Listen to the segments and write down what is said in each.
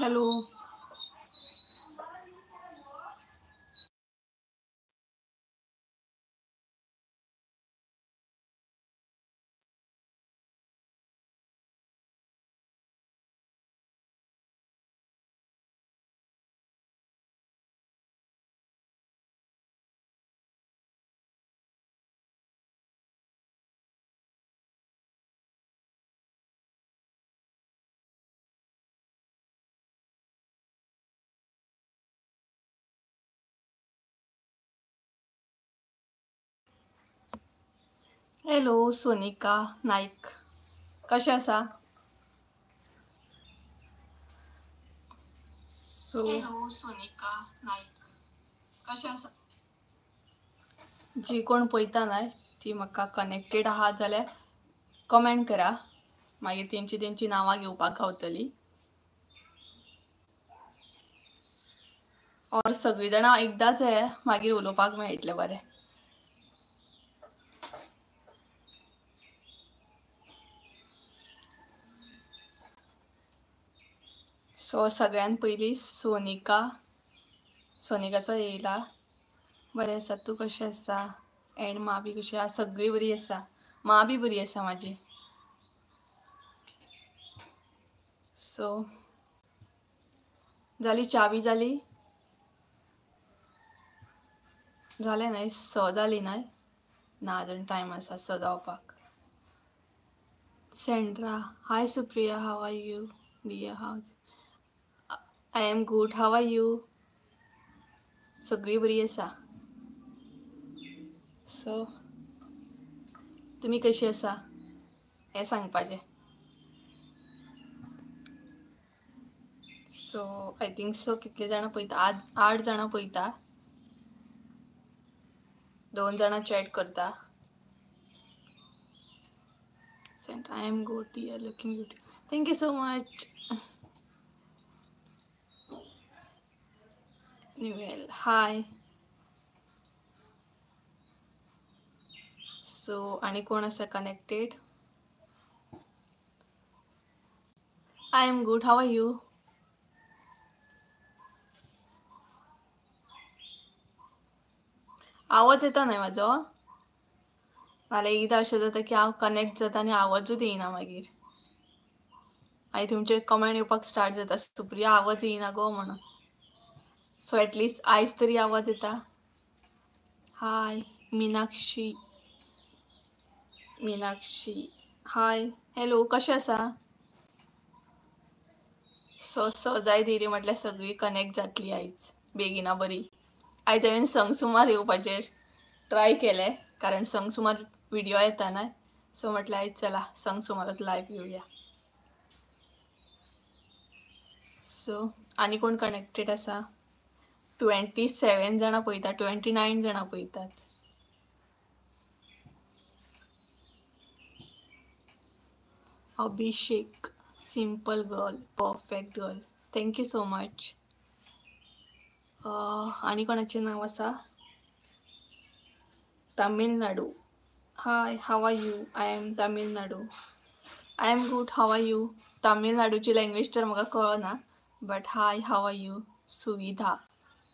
Hello hello Sonika Naik, कशें आसा? So hello Sonika Naik, कशें आसा? जी कोण पळयता न्हय ती म्हाका कनेक्टेड आहा जाल्यार कमेंट करा, मागीर तेंची तेंची नांवां घेवपाक गावतली. और सगळीं जाणां एकदांच येया, मागीर उलोवपाक मेळटलें बरें. सो सगळ्यान पयलीं सोनिका, सोनिकाचो येयला. बरें आसा, तूं कशें आसा? एंड माँ बी कशी आसा? सगळीं बरी आसा, माँ बी बरी आसा म्हाजी. सो जाली च्या बी जाली? जालें न्हय? 6 जाली न्हय? ना अजून टायम आसा 6 जावपाक. Sandra, hi Supriya, how are you dear? How's I am good, how are you? सगळीं बरी आसा. सो तुमी कशी आसा हें सांगपाचें. सो I think so कितलीं जाणां पळयता? आज 8 जाणां पळयता, 2 जाणां चॅट करता. I am good dear, looking good, thank you so much. Newell, hi. So आनी कोण आसा connected? I am good, how are you? आवाज येता न्हय म्हाजो? नाल्यार एकदां अशें जाता की हांव कनेक्ट जाता आनी आवाजूच येयना मागीर. मागीर तुमचे कमेंट येवपाक स्टार्ट जाता, सुप्रिया आवाज येयना गो म्हणून. सो एटलिस्ट आयज तरी आवाज येता. हाय मिनाक्षी, मिनाक्षी हाय, हॅलो, कशें आसा? सो 6 जायत येयली म्हटल्यार सगळीं कनेक्ट जातली आयज बेगिना बरी. आयज हांवें संग सुमार येवपाचेर ट्राय केलें, कारण संग सुमार व्हिडियो येता न्हय. सो म्हटल्यार आयज चला संग सुमारूच लायव्ह येवया. सो आनी कोण कनेक्टेड आसा? 27 जाणां पळयता, 29 जाणां पळयतात. Abhishek, simple girl, perfect girl, thank you so much. आनी कोणाचें नांव आसा? Tamil Nadu, hi, how are you? I am Tamil Nadu. I am good, how are you? तामिळनाडूची language तर म्हाका कळना, but hi, how are you? Suvidha,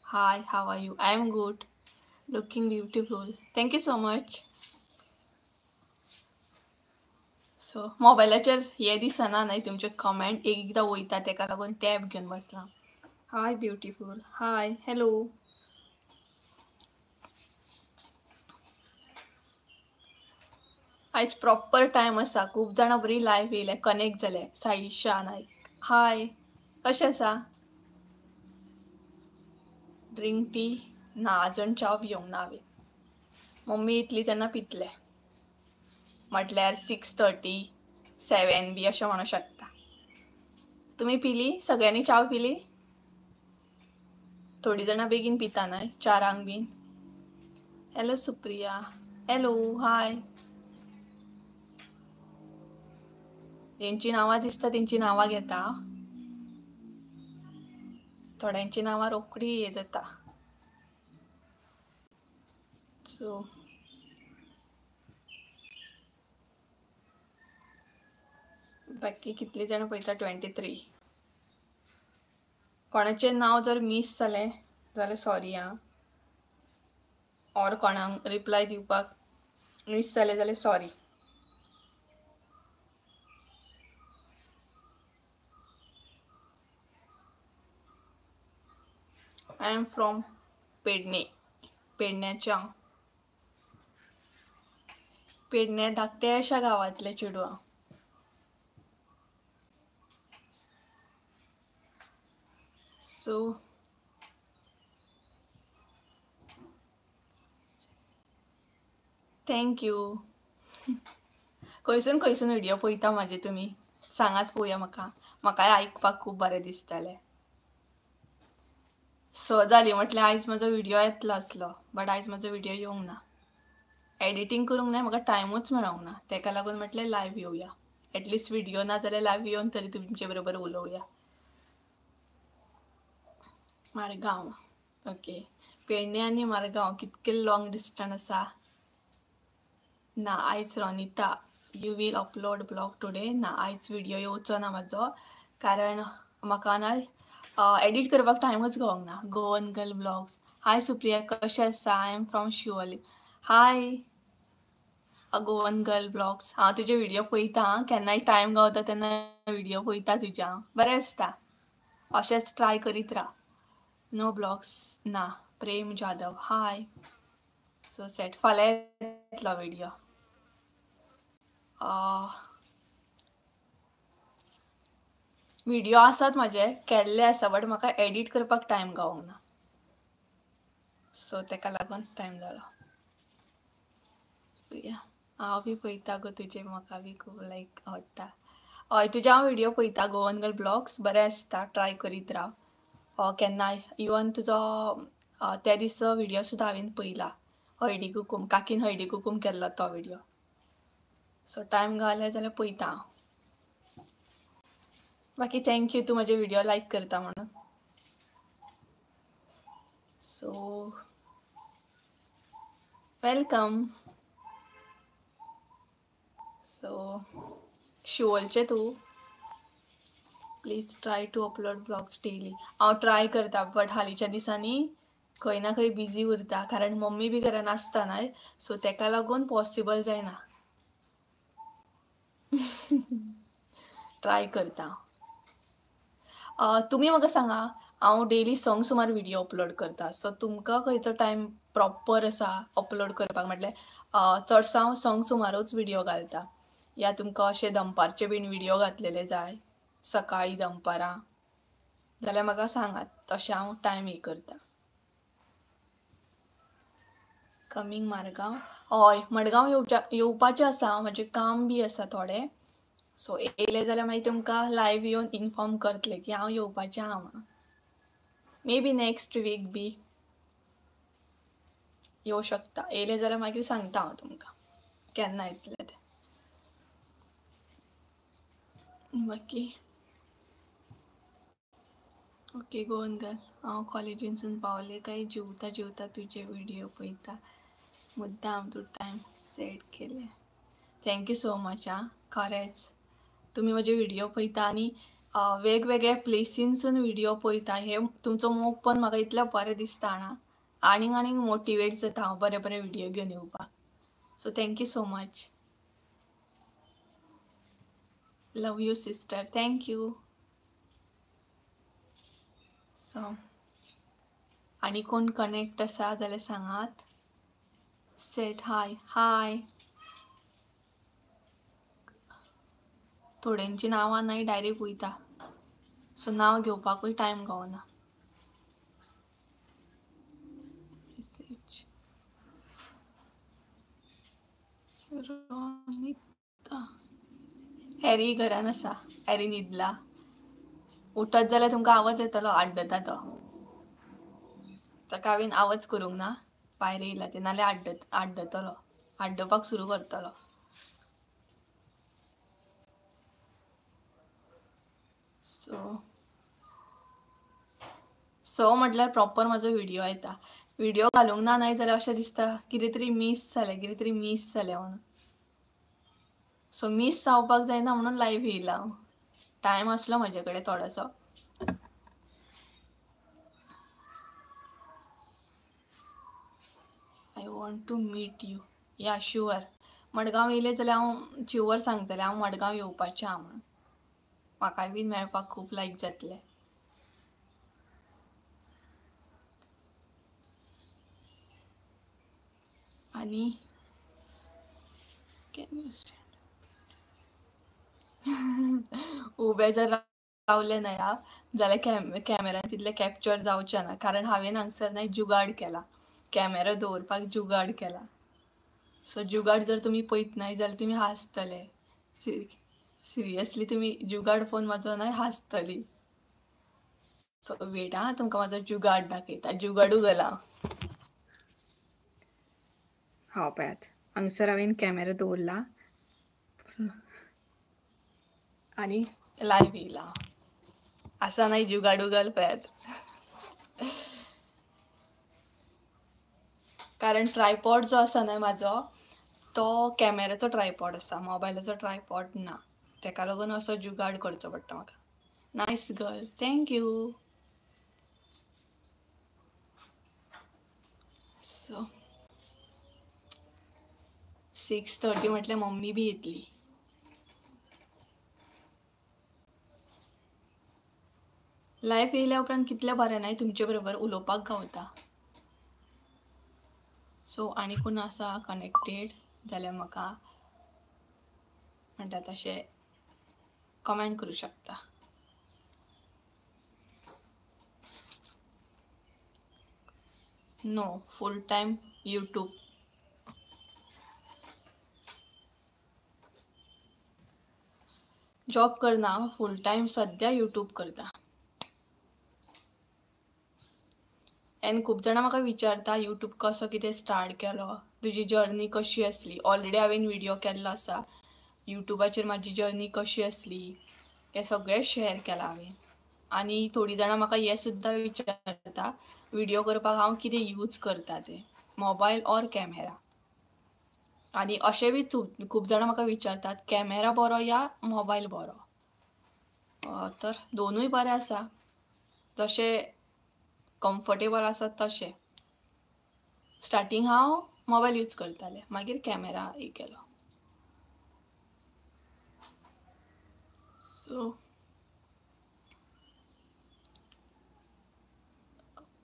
hi, how are you? I am good, looking beautiful, thank you so much. So मोबायलाचेर हें दिसना न्हय तुमचे comment, एक एकदां वयता, तेका लागून टॅब घेवन बसलां. हाय ब्युटिफूल, हाय, हॅलो. आयज प्रॉपर टायम आसा, खूब जाणां बरी लायव्ह येयल्या, कनेक्ट जाले. साईशा नाईक, हाय, कशें आसा? Drink tea? ना, अजून च्या पिवंक ना हांवें. मम्मी येतली तेन्ना पितलें, म्हटल्यार 6:30 7 बी अशें म्हणूंक शकता. तुमी पिली? सगळ्यांनी च्या पिली? थोडीं जाणां बेगीन पिता न्हय, 4 बीन. हॅलो सुप्रिया, हॅलो, हाय. जेंची नांवां दिसता तेंची नांवां घेता, थोड्यांची नांवां रोखडी हें जाता. सो बाकी कितलीं जाणां पळयता? 23. कोणाचें नांव जर मीस जालें जाल्यार सॉरी आं, ऑर कोणाक रिप्लाय दिवपाक मीस जालें जाल्यार sorry. I am from Pedne, पेडण्याच्या, पेडण्या धाकट्याशा गांवांतलें चेडूं हांव. So thank you. खंयसून खंयसून व्हिडियो पळयता म्हाजे तुमी सांगात पळोवया म्हाका, म्हाकाय आयकपाक खूब बरें दिसतलें. 6 जाली म्हटल्यार आयज म्हजो व्हिडियो येतलो आसलो, बट आयज म्हजो व्हिडियो येवंक ना. एडिटींग करूंक ना, म्हाका टायमूच मेळोंक ना, तेका लागून म्हटलें लायव्ह येवया. एटलिस्ट व्हिडियो ना जाल्यार लायव्ह येवन तरी तुमचे बरोबर उलोवया. मारगांव, ओके. पेडणे आनी मारगांव कितके लॉंग डिस्टन्स आसा. ना आयज Ronita you will upload blog today? ना आयज व्हिडियो येवचो ना म्हाजो, कारण म्हाका ना एडिट करपाक टायमूच गावोंक ना. Goan girl blogs, hi Supriya कशें आसा? I am from Siolim. Hi Goan girl blogs, हांव तुजे व्हिडियो पळयता, केन्नाय टायम गावता तेन्ना व्हिडियो पळयता तुज्या, बरें आसता. अशेंच ट्राय करीत राव. नो ब्लॉग्स ना. प्रेम जाधव हाय. सो सेट, फाल्यां येतलो व्हिडियो. व्हिडियो आसात म्हाजे केल्ले आसा, बट म्हाका एडिट करपाक टायम गावोंक ना, सो तेका लागून टायम जालो. हांव बी पळयता गो तुजे, म्हाका बी खूब लायक आवडटा. हय तुजे हांव व्हिडियो पळयता, गोवन गर्ल ब्लॉग्स बरें आसता, ट्राय करीत राव. केन्नाय इवन तुजो त्या दिसा व्हिडियो सुद्दां हांवें पळयला, हळदी कुकूम, काकीन हळदी कुकूम केल्लो तो व्हिडियो. सो टायम गावले जाल्यार पळयता हांव. बाकी thank you तूं म्हजे व्हिडियो लायक करता म्हणून. So welcome. सो शिवोलचें तूं? Please try to upload blogs daily. हांव ट्राय करता, बट हालींच्या दिसांनी खंय ना खंय बिजी उरता, कारण मम्मी बी घरान आसता न्हय, सो तेका लागून पॉसिबल जायना. ट्राय करता. तुमी म्हाका सांगा, हांव डेली 6 सुमार व्हिडियो अपलोड करता, सो तुमकां खंयचो टायम प्रॉपर आसा अपलोड करपाक? म्हटल्यार चडसो हांव 6 सुमारूच व्हिडियो घालता, या तुमकां अशें दनपारचे बीन व्हिडियो घातलेले जाय, सकाळी दनपारां, जाल्यार म्हाका सांगात, तशें हांव टायम हे करता. कमींग मारगांव? हय मडगांव येवपाचें आसा, म्हाजें काम बी आसा थोडें, सो येयलें जाल्यार मागीर तुमकां लायव्ह येवन इनफॉर्म करतलें की हांव येवपाचें आहा म्हणून. मे बी नॅक्स्ट वीक बी येवं शकता, येयलें जाल्यार मागीर सांगता हांव तुमकां केन्ना येतलें तें. बाकी ओके गोवन गर्ल, हांव कॉलेजीनसून पावलें काय जेवता जेवता तुजे व्हिडियो पळयता, मुद्दाम तूं टायम सेट केलें. Thank you so much आं, खरेंच तुमी म्हजे व्हिडियो पळयता आनी वेगवेगळ्या प्लेसीनसून व्हिडियो पळयता, हे तुमचो मोग पण म्हाका इतलें बरें दिसता जाणा, आनीक आनीक मोटिवेट जाता हांव बरे बरे व्हिडियो घेवन येवपाक. So thank you so much. Love you sister, thank you. So आनी कोण कनेक्ट आसा जाल्यार सांगात. सेट हाय हाय. थोड्यांची नांवां न्हय डायरेक्ट वयता, सो नांव घेवपाकूय टायम गावना. मेसेज रोनिता, हॅरी घरान आसा, हॅरी न्हिदला. उठत जाल्यार तुमकां आवाज येतलो, आड्डता तो. ताका हांवें आवाज करूंक ना, भायर येयला ते, नाल्यार आड्डतलो, आड्डपाक सुरू करतलो. सो सो म्हटल्यार प्रॉपर म्हजो व्हिडियो येता. व्हिडियो घालूंक ना न्हय जाल्यार अशें दिसता कितें तरी मीस जालें, कितें तरी मीस जालें म्हणून. सो मीस जावपाक जायना म्हणून लायव्ह येयला हांव. टायम आसलो म्हजे कडेन थोडोसो. Want to meet you. Yeah sure, Madgaon येयलें जाल्यार हांव शुअर सांगतलें हांव मडगांव येवपाचें आहा म्हणून. म्हाकाय बीन मेळपाक खूब लायक जातलें. आनी can you stand उबें जर रावलें ना ह्या जाल्यार कॅमेरान तितलें कॅप्चर जावचें ना, कारण हांवें हांगसर न्हय जुगाड केला, कॅमेरा दवरपाक जुगाड केला. सो जुगाड जर तुमी पळयत न्हय जाल्यार तुमी हांसतले. सिरियसली तुमी जुगाड पळोवन म्हाजो न्हय हांसतली. सो वेट आं, तुमकां म्हाजो जुगाड दाखयता. जुगाडू घाला. हांव पळयात हांगसर हांवें कॅमेरा दवरला आनी लायव्ह येयला. आसा न्हय जुगाडू घाल पळयात. कारण ट्रायपॉड जो आसा न्हय म्हाजो तो कॅमेराचो ट्रायपॉड आसा, मोबायलाचो ट्रायपॉड ना. तेका लागून असो जुगाड करचो पडटा म्हाका. Nice girl, thank you. So 6:30 म्हटल्यार मम्मी बी येतली. लायव्ह येयल्या उपरांत कितलें बरें न्हय तुमचे बरोबर उलोवपाक गावता. सो आनी कोण आसा कनेक्टेड जाल्यार म्हाका म्हणटा तशें कमेंट करूं शकता. No, full time YouTube. Job करना, फूल टायम सद्या यूट्यूब करता. एन्ड खूब जाणां म्हाका विचारता यूट्यूब कसो कितें स्टार्ट केलो, तुजी जर्नी कशी आसली. ऑलरेडी हांवें व्हिडियो केल्लो आसा यूट्यूबाचेर, म्हाजी जर्नी कशी आसली तें सगळें शेअर केलां हांवें. आनी थोडीं जाणां म्हाका हें सुद्दां विचारता व्हिडियो करपाक हांव कितें यूज करता तें, मोबायल ऑर कॅमेरा. आनी अशें बी खूब जाणां म्हाका विचारतात कॅमेरा बरो या मोबायल बरो. तर दोनूय बरें आसा, जशें कम्फर्टेबल आसा तशें. स्टार्टींग हांव मोबायल यूज करतालें, मागीर कॅमेरा हे केलो. So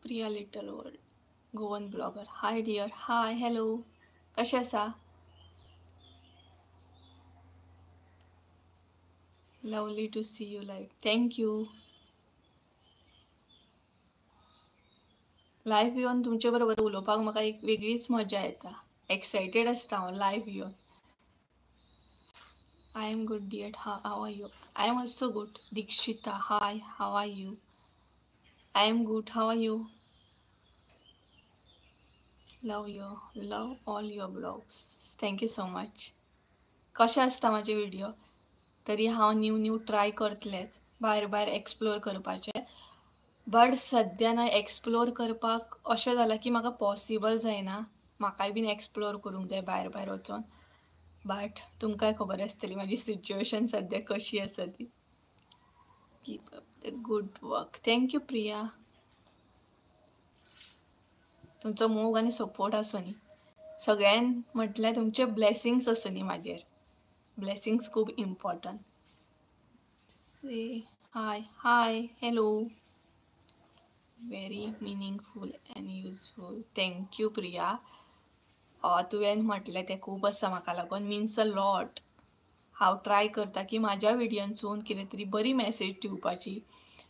Priya little world Goan blogger, hi dear, hi hello, कशें आसा? Lovely to see you live, thank you. Live येवन तुमचे बरोबर उलोवपाक म्हाका एक वेगळीच मजा येता, एक्सायटेड आसता हांव लायव्ह येवन. I am good dear, how are you? I am also good. Dikshita, hi, how are you? I am good, how are you? Love you, love all your blogs, thank you so much. कशें आसता म्हाजे video तरी हांव new new try करतलेंच, भायर भायर explore करपाचें. But सद्या ना एक्सप्लोर करपाक अशें जालां की म्हाका पॉसिबल जायना, म्हाकाय बीन एक्सप्लोर करूंक जाय भायर भायर वचोन. बट तुमकांय खबर आसतली म्हाजी सिच्युएशन सद्या कशी आसा ती. Keep up the good work, thank you Priya. तुमचो मोग आनी सपोर्ट आसूं न्ही सगळ्यान, म्हटल्यार तुमचे ब्लेसिंग्स आसूं न्ही म्हाजेर. ब्लेसिंग्स खूब important. Say hi, hi hello. Very meaningful and useful, thank you Priya. तुवें म्हटलें तें खूब आसा म्हाका लागून, मिन्स अ लॉट. हांव ट्राय करता की म्हाज्या व्हिडियोनसून कितें तरी बरी मॅसेज दिवपाची,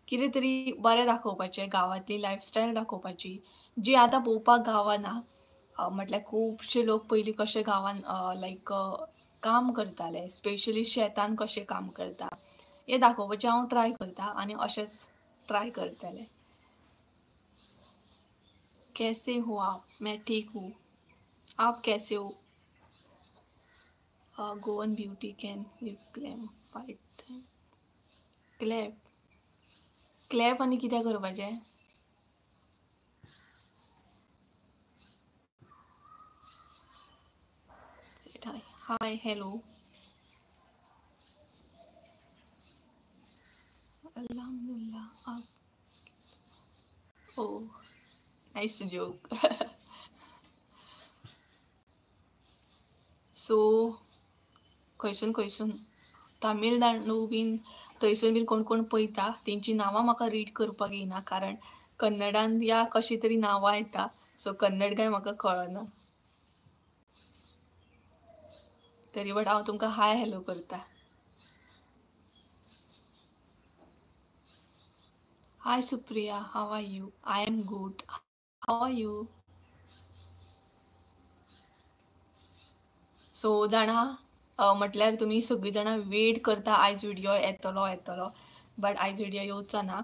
कितें तरी बरें दाखोवपाचें, गांवांतली लायफस्टायल दाखोवपाची जी आतां पळोवपाक गावना. म्हटल्यार खुबशे लोक पयलीं कशे गांवान लायक काम करताले, स्पेशली शेतान कशें काम करता हें दाखोवपाचें हांव ट्राय करता आनी अशेंच ट्राय करतलें. कैसे हो आप? मैं ठीक हूँ, आप कैसे हो? Goan beauty can you claim 5 time? Clap clap आनी कितें करपाचें? हाय हाय हॅलो. अल्हम्दुलिल्लाह आप. ओ नाइस जोक. सो खंयसून खंयसून तामिळनाडू बीन थंयसून बीन कोण कोण पळयता. तेंची नांवां म्हाका रीड करपाक येना कारण कन्नडान या कशी तरी नांवां येता. सो कन्नड काय म्हाका कळना. तरी बट हांव तुमकां हाय हॅलो करता. Hi Supriya, how are you? I am good. How are you? So जाणा म्हटल्यार तुमी सगळीं जाणां वेट करता आयज व्हिडियो येतलो येतलो, बट आयज व्हिडियो येवचो ना,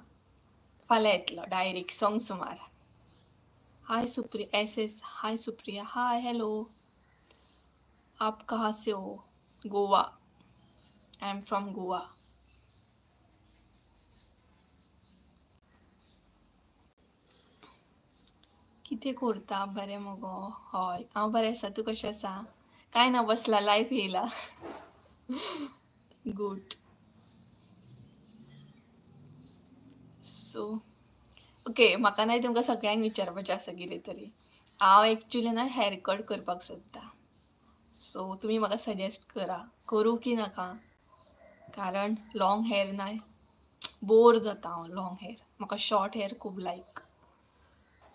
फाल्यां येतलो डायरेक्ट संग सुमार. Hi Supriya S S, hi Supriya, hi hello. आप कहाँ से हो? Goa. I am from Goa. कितें करता? बरें मगो? हय हांव बरें आसा. तूं कशें आसा? कांय ना, बसला लायफ येयला. गुड. सो ओके, म्हाका ना तुमकां सगळ्यांक विचारपाचें आसा कितें तरी. हांव एक्चुली ना हेअर कट करपाक सोदता. सो तुमी म्हाका सजेस्ट करा, करूं की नाका? कारण लॉंग हेअर ना बोर जाता हांव लॉंग हेअर. म्हाका शॉर्ट हेअर खूब लायक.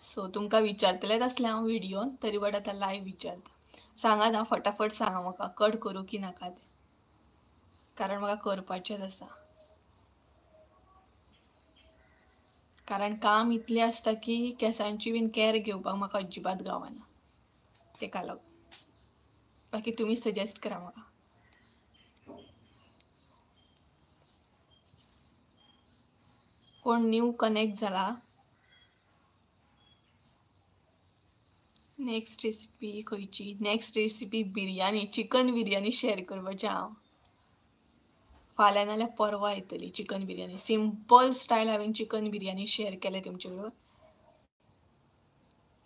सो तुमकां विचारतलेंच आसलें हांव व्हिडियोन, तरी बट आतां लायव विचारता. सांगात हांव फटाफट सांगा म्हाका कट करूं की नाका तें, कारण म्हाका करपाचेंच आसा. कारण काम इतलें आसता की केंसांची बीन कॅर घेवपाक म्हाका अजिबात गावना, तेका लागून. बाकी तुमी सजेस्ट करा म्हाका. कोण न्यू कनेक्ट जाला? नेक्स्ट रेसिपी खंयची? Next recipe biryani, chicken biryani share करपाचें हांव. फाल्यां नाल्यार परवां येतली चिकन बिरयानी. सिंपल स्टायल हांवें चिकन बिरयानी शेअर केलें तुमचे बरोबर.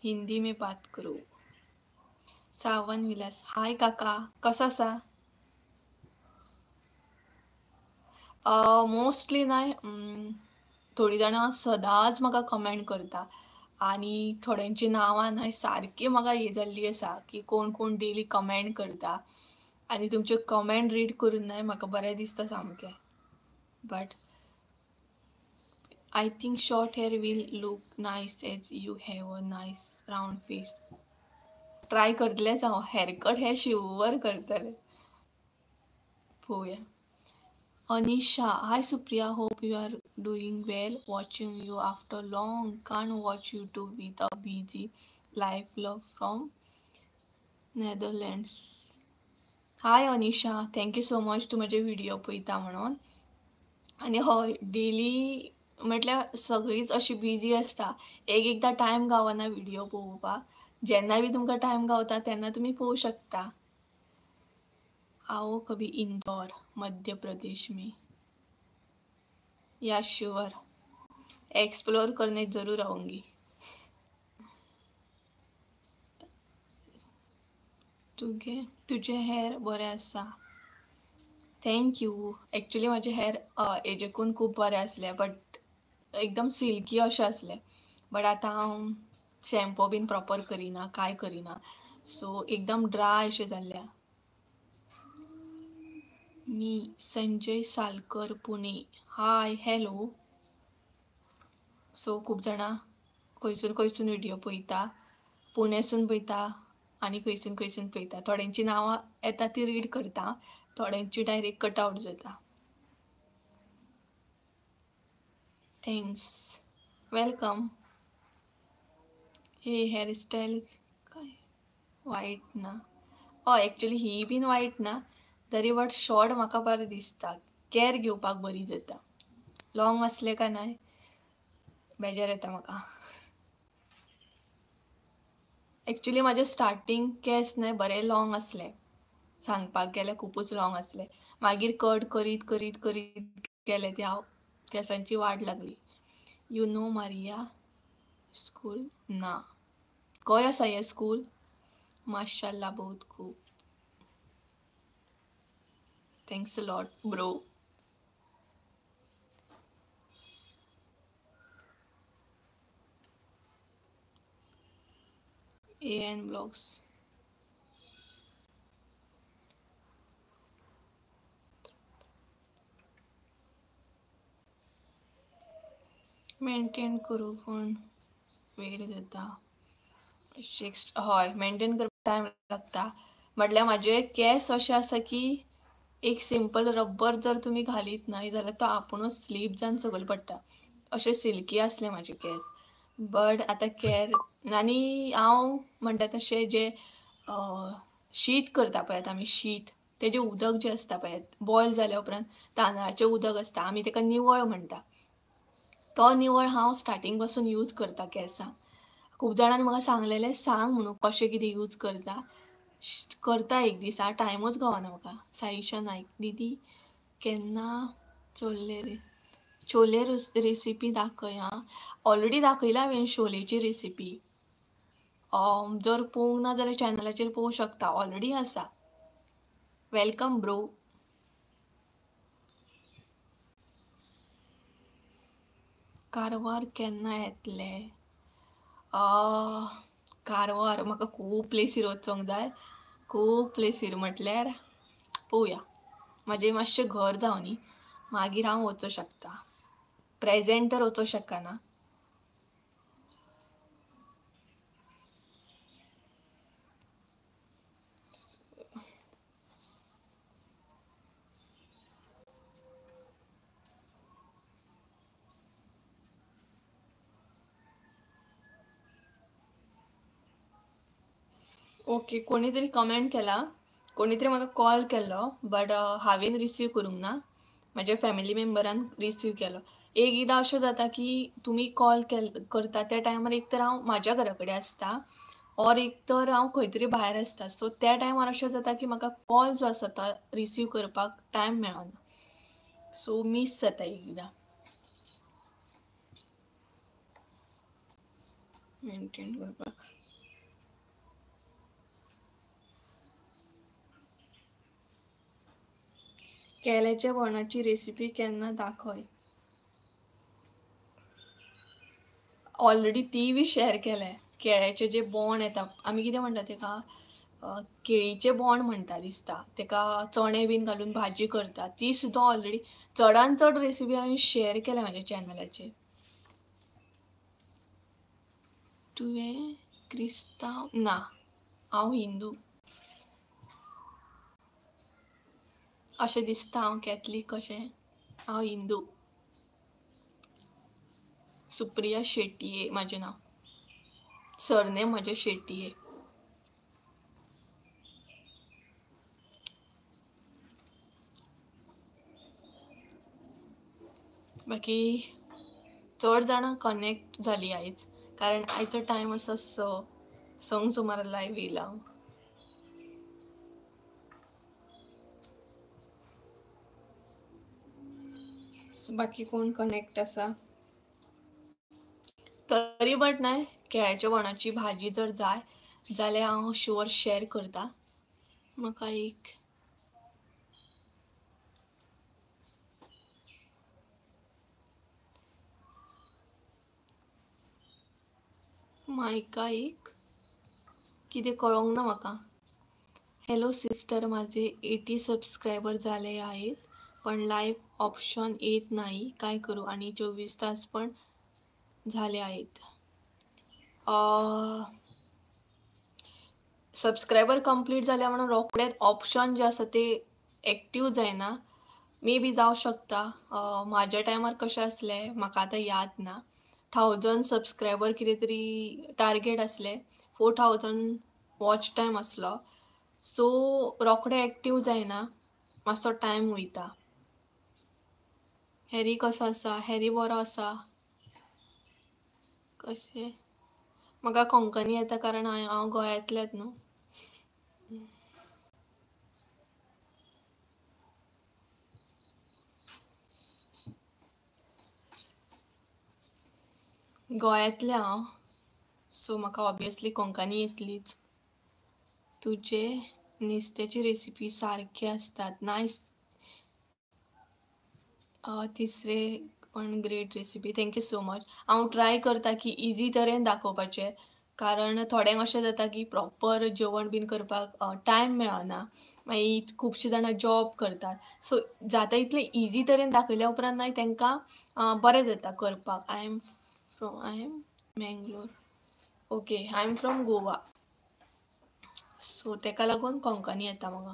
हिंदी में बात करू. सावन विलास, हाय काका, कसो आसा? मोस्टली ना थोडीं जाणां सदांच म्हाका कमेंट करता आनी थोड्यांची नांवां ना सारकी म्हाका हें जाल्ली आसा की कोण कोण डेली कमेंट करता आनी तुमचे कमेंट रीड करून ना म्हाका बरें दिसता सामकें. But I think short hair will look nice as you have a nice round face. Try करतलेंच हांव, हेअरकट हें शुवर करतलें. पळोवया. Anisha, hi Supriya, hope you are doing well. Watching you after long, can't watch YouTube with a busy life. Love from Netherlands. Hi Anisha, thank you so much तूं म्हजे video पळयता म्हणून. आनी हय, daily म्हटल्यार सगळींच अशी बिजी आसता, एक एकदां टायम गावना व्हिडियो पळोवपाक. जेन्ना बी तुमकां टायम गावता तेन्ना तुमी पळोवंक शकता. आओ कभी इंदौर, मध्य प्रदेश में. या श्योर, एक्सप्लोर करने जरूर आऊँगी. तुगे तुजे हेअर बरें आसा. Thank you. Actually म्हाजे हेअर हेजेकून खूब बरें आसलें, बट एकदम सिल्की अशें आसलें. बट आतां हांव शॅम्पू बीन प्रॉपर करिना, कांय करिना, सो एकदम ड्राय अशें जाल्लें. मी Sanjay Salkar, Pune. Hi hello. So खूब जाणां खंयसून खंयसून व्हिडियो पळयता, पुण्यासून पळयता आनी खंयसून खंयसून पळयता. थोड्यांची नांवां येता ती रीड करता, थोड्यांची डायरेक्ट कट आवट जाता. Thanks, welcome. हे हेअरस्टायल काय वायट ना? हय, एक्चुली ही बीन वायट ना, तरी बट शॉर्ट म्हाका बरें दिसता, कॅर घेवपाक बरी जाता. लॉंग आसलें काय नाय बेजार येता म्हाका. एक्चुली म्हाजे स्टार्टींग केंस न्हय बरे लॉंग आसले, सांगपाक गेल्यार खुबूच लॉंग आसले. मागीर कट करीत करीत करीत गेले ती हांव केंसांची वाड लागली. You know Maria school? ना. खंय आसा हें स्कूल? माशाल्लाह, बहुत खूब. Thanks a lot bro. A N blogs. Maintain करूं पूण वेळ जाता. हय, मेंटेन करपाक टायम लागता. म्हटल्यार म्हाजे केंस अशे आसा की एक सिंपल रब्बर जर तुमी घालीत न्हय जाल्यार तो आपुणूच स्लीप जावन सकयल पडटा. अशे सिल्की आसले म्हाजे केंस. बट आतां केर आनी हांव म्हणटा तशें जें शीत करता पळयात आमी शीत, तेजें उदक जें आसता पळयात बॉयल जाल्या उपरांत तांदळाचें उदक आसता, आमी तेका निवळ म्हणटा. तो निवळ हांव स्टार्टींग पासून यूज करता केंसांक. खूब जाणांनी म्हाका सांगलेलें सांग म्हणून कशें कितें यूज करता. करता एक दीस, आं टायमूच गावना म्हाका. साईशा नायक दीदी केन्ना चोले रे छोले रेसिपी दाखय. आं, ऑलरेडी दाखयला हांवें शोलेची रेसिपी. जर पळोवंक ना जाल्यार चॅनलाचेर पळोवंक शकता, ऑलरेडी आसा. Welcome bro. Karwar केन्ना येतले? कारवार म्हाका खूब प्लेसीर वचोंक जाय, खूब प्लेसीर म्हटल्यार पळोवया. म्हाजें मातशें घर जावं न्ही, मागीर हांव वचोंक शकता. प्रेजेंट तर वचोंक शकना. ओके, कोणी तरी कमेंट केला, कोणी तरी म्हाका कॉल केल्लो बट हांवें रिसीव करूंक ना, म्हाज्या फॅमिली मेंबरान रिसीव केलो. एक एकदां अशें जाता की तुमी कॉल करता त्या टायमार एक तर हांव म्हाज्या घरा कडेन आसता ऑर एक तर हांव खंय तरी भायर आसता. सो त्या टायमार अशें जाता की म्हाका कॉल जो आसा तो रिसीव करपाक टायम मेळना, सो मीस जाता एकदां. मेंटेन करपाक केल्याच्या बोणाची रेसिपी केन्ना दाखय. ऑलरेडी ती बी शेअर केल्या. केळ्याचे जे बोण येता, आमी कितें म्हणटा तेका, केळीचे बोण म्हणटा दिसता, तेका चणे बीन घालून भाजी करता, ती सुद्दां ऑलरेडी चडान चड रेसिपी हांवें शेअर केल्या म्हाज्या चॅनलाचेर. तुवें क्रिस्तांव? ना, हांव हिंदू. अशें दिसता हांव कॅथलीक कशें, हांव हिंदू. सुप्रिया शेट्ये म्हाजें नांव, सरनेम म्हाजें शेट्ये. बाकी चड जाणां कनेक्ट जाली आयज, कारण आयचो टायम आसा 6 सुमार लायव्ह येयला हांव. बाकी कोण कनेक्ट आसा तरी बट न्हय, केळ्याच्या बोणाची भाजी जर जाय जाल्यार हांव शुअर शेअर करता. म्हाका एक मायका एक कितें कळोंक ना म्हाका. हॅलो सिस्टर, माझे 80 सबस्क्रायबर झाले आहेत पण लाईव्ह ऑप्शन येत नाही, काय करू? आणि 24 तास पण झाले आहेत. सबस्क्रायबर कंप्लीट जाले म्हणून रोखडेच ऑप्शन जे आसा ते एक्टीव जायना. मे बी जावं शकता. म्हाज्या टायमार कशें आसलें म्हाका आतां याद ना. 1000 सबस्क्रायबर कितें तरी टार्गेट आसलें, 4000 वॉच टायम आसलो. सो रोखडे एक्टीव जायना, मातसो टायम वयता. हॅरी कसो आसा? हॅरी बरो आसा. कशें म्हाका कोंकणी येता कारण हांव गोंयांतलेंच न्हू. गोंयांतलें हांव, सो म्हाका ऑब्वियसली कोंकणी येतलीच. तुजे नुस्त्याची रेसिपी सारखे आसतात, नायस. तिसरे पण great recipe, thank you so much. हांव ट्राय करता की इजी तरेन दाखोवपाचें, कारण थोड्यांक अशें जाता की प्रॉपर जेवण बीन करपाक टायम मेळना, मागीर खुबशीं जाणां जॉब करतात. सो जाता इतलें इजी तरेन दाखयल्या उपरांत मागीर तांकां बरें जाता करपाक. I am from? I am Mangalore. Okay, I am from Goa, so तेका लागून कोंकणी येता म्हाका.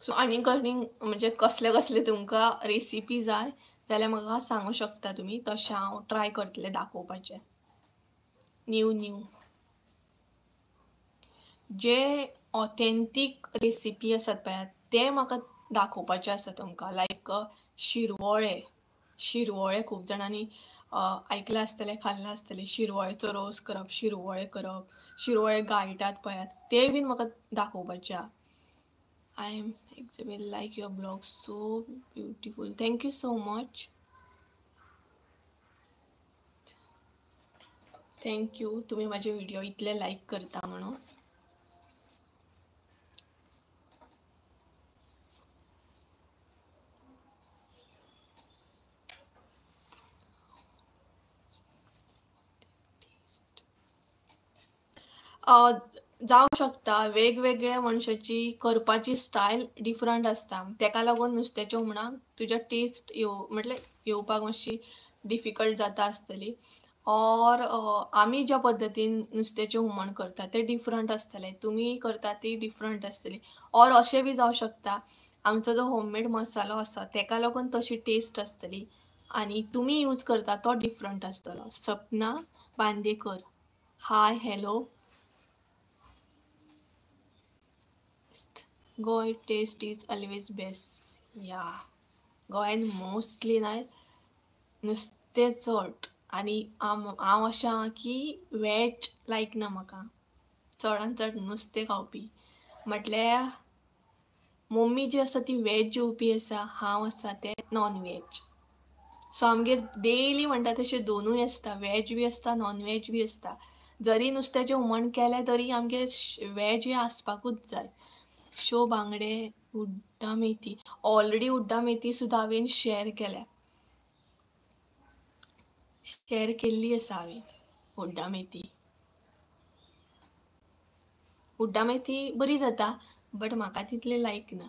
सो आनीक आनीक म्हणजे कसले कसले तुमकां रेसिपी जाय जाल्यार म्हाका सांगू शकता तुमी, तशें हांव ट्राय करतलें दाखोवपाचें. न्यू न्यू जे ऑथेंटीक रेसिपी आसात पळय ते म्हाका दाखोवपाचे आसा तुमकां. लायक शिरवोळे, शिरवोळे खूब जाणांनी आयकलां आसतलें, खाल्लां आसतलें. शिरवळ्याचो रोस करप, शिरवोळे करप, शिरवोळे गाळटात पळयात ते बीन म्हाका दाखोवपाचे आहा. I am Isabel, like your blog, so beautiful. Thank you so much. Thank you तुम्ही माझे व्हिडिओ इतले लाईक करता म्हणून. जावं शकता, वेगवेगळ्या मनशाची करपाची स्टायल डिफरंट आसता, तेका लागून नुस्त्याच्या हुमणाक तुज्या टेस्ट येव म्हटल्यार येवपाक मातशी डिफिकल्ट जाता आसतली. ऑर आमी ज्या पद्दतीन नुस्त्याचें हुमण करता तें डिफरंट आसतलें, तुमी करता ती डिफरंट आसतली. ऑर अशें बी जावं शकता आमचो जो होममेड मसालो आसा तेका लागून तशी टेस्ट आसतली आनी तुमी यूज करता तो डिफरंट आसतलो. Sapna Bandekar, hi hello. Goa taste is always best. या गोंयान मोस्टली ना नुस्तें चड, आनी हांव अशें आहा की वेज लायक ना म्हाका, चडान चड नुस्तें खावपी. म्हटल्यार मम्मी जी आसा ती वेज जेवपी आसा, हांव आसा तें नॉन वेज. सो आमगेर डेली म्हणटा तशें दोनूय आसता, वेज बी आसता नॉन वेज बी आसता. जरी नुस्त्याचें हुमण केलें तरी आमगेर वेज हें आसपाकूच जाय. शो बांगडे, उड्डा मेथी, ऑलरेडी उड्डा मेथी सुद्दां हांवें शेअर केल्या, शेअर केल्ली आसा हांवें उड्डा मेथी. उड्डा मेथी बरी जाता बट म्हाका तितली लायक ना.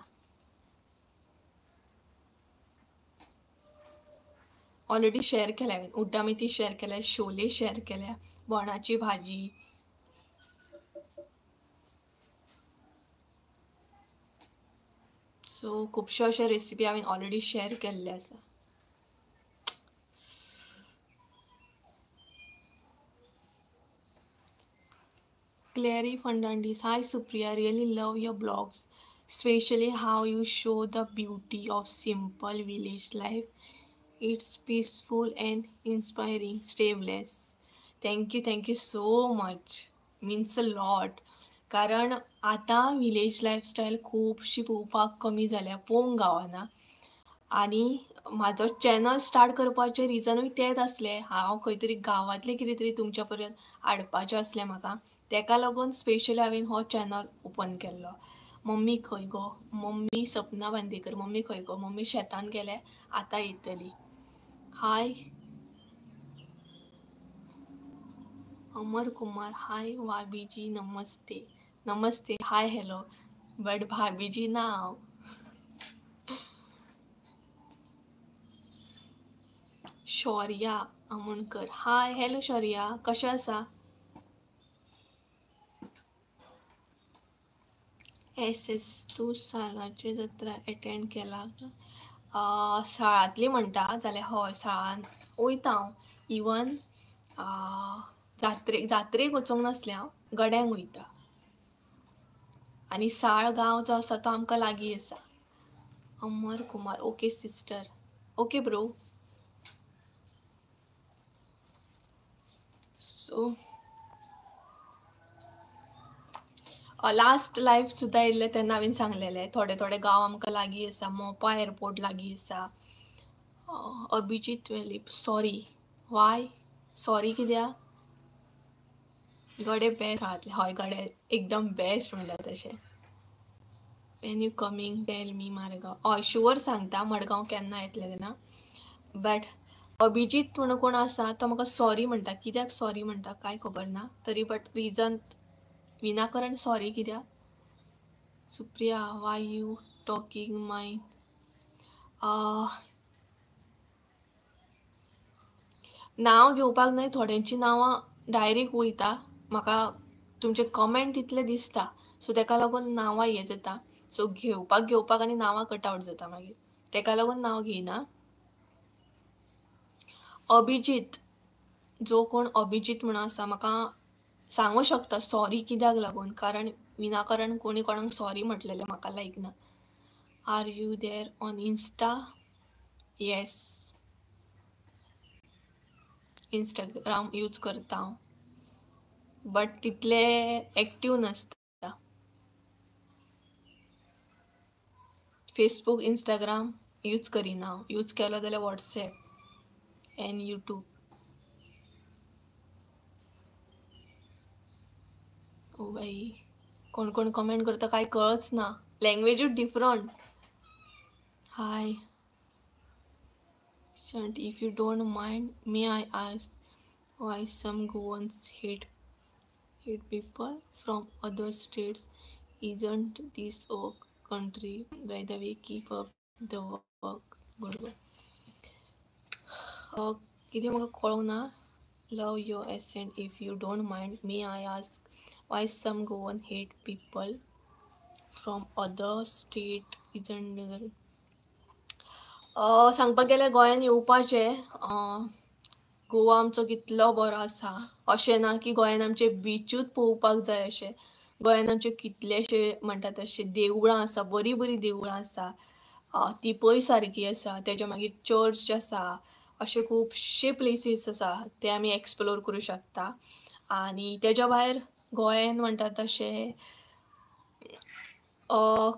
ऑलरेडी शेअर केल्या हांवें उड्डा मेथी शेअर केल्या, शोले शेअर केल्या, बोणाची भाजी. सो खुबश्यो अश्यो रेसिपी हांवें ऑलरेडी शेअर केल्ले आसा. Clary Fernandes, hi Supriya, really love your blogs, specially how you show the beauty of simple village life. It's peaceful and inspiring. Stay bless. Thank you, thank you so much, means a lot. कारण आतां village lifestyle खुबशी पळोवपाक कमी जाल्या, पळोवंक गावना. आनी म्हाजो चॅनल स्टार्ट करपाचें रिजनूय तेंच आसलें, हांव खंय तरी गांवांतलें कितें तरी तुमच्या पर्यंत हाडपाचें आसलें म्हाका, तेका लागून स्पेशली हांवें हो चॅनल ओपन केल्लो. मम्मी खंय गो? मम्मी सपना बांदेकर, मम्मी खंय गो? मम्मी शेतान गेल्या, आतां येतली. हाय अमर कुमार, हाय भाभीजी, नमस्ते. नमस्ते, हाय हॅलो, बट भाभीजी ना हांव. शौर्या आमोणकर, हाय हॅलो शौर्या, कशें आसा? एस एस, तूं सालाची जात्रा एटेंड केला? साळांतली म्हणटा जाल्यार हय, साळान वयता हांव. इवन जात्रेक जात्रेक वचूंक नासलें हांव, गड्यांक वयता. आनी साळ गांव जो आसा तो आमकां लागीं आसा. Amar Kumar, okay sister, okay bro. So last live सुद्दां येयल्लें तेन्ना हांवें सांगलेलें थोडे थोडे गांव आमकां लागीं आसा, मोपा एअरपोर्ट लागीं आसा. Abhijeet Velip, sorry, Y sorry कित्याक? गडे बेस्ट घातले, हय गडे एकदम बेस्ट म्हणटा तशें. When you coming tell me Margao. हय शुअर सांगता मडगांव केन्ना येतलें तेन्ना. बट अभिजीत म्हणून कोण आसा तो म्हाका सॉरी म्हणटा, कित्याक सॉरी म्हणटा कांय खबर ना तरी, बट रिजन विनाकारण सॉरी कित्याक? Supriya, why you talking my नांव घेवपाक न्हय, थोड्यांची नांवां डायरेक्ट वयता, म्हाका तुमचे कमेंट इतले दिसता, सो तेका लागून नांवां हें जाता. सो घेवपाक घेवपाक आनी नांवां कट आवट जाता मागीर, तेका लागून नांव घेयना. अभिजीत, जो कोण अभिजीत म्हणून आसा म्हाका सांगू शकता सॉरी कित्याक लागून, कारण विनाकारण कोणी कोणाक सॉरी म्हटलेलें म्हाका लायक ना. Are you there on Insta? Yes, Instagram use करता हांव, बट तितले एक्टीव नासता. फेसबूक इंस्टाग्राम यूज करिना हांव, यूज केलो जाल्यार WhatsApp and YouTube. O by, कोण कोण कमेंट करता काय कळच ना, लँग्वेजूच different. Hi Shunt, if you don't mind, may I ask why some Goans hate people from other states? Isn't this our country? By the way, keep up the work. Good work. कितें म्हाका कळोंक ना. Love your accent. If you don't mind, may I ask why some Goan hate people from other state? Isn't सांगपाक गेल्यार गोंयान येवपाचें. गोवा आमचो कितलो बरो आसा, अशें ना की गोंयान आमचे बिचूच पळोवपाक जाय, अशें गोंयान आमचे कितलेशे म्हणटा तशे देवळां आसा, बरीं बरीं देवळां आसा, ती पळय सारकी आसा, तेज्या मागीर चर्च आसा, अशे खुबशे प्लेसीस आसा ते आमी एक्सप्लोर करूं शकता. आनी तेज्या भायर गोंयान म्हणटा तशें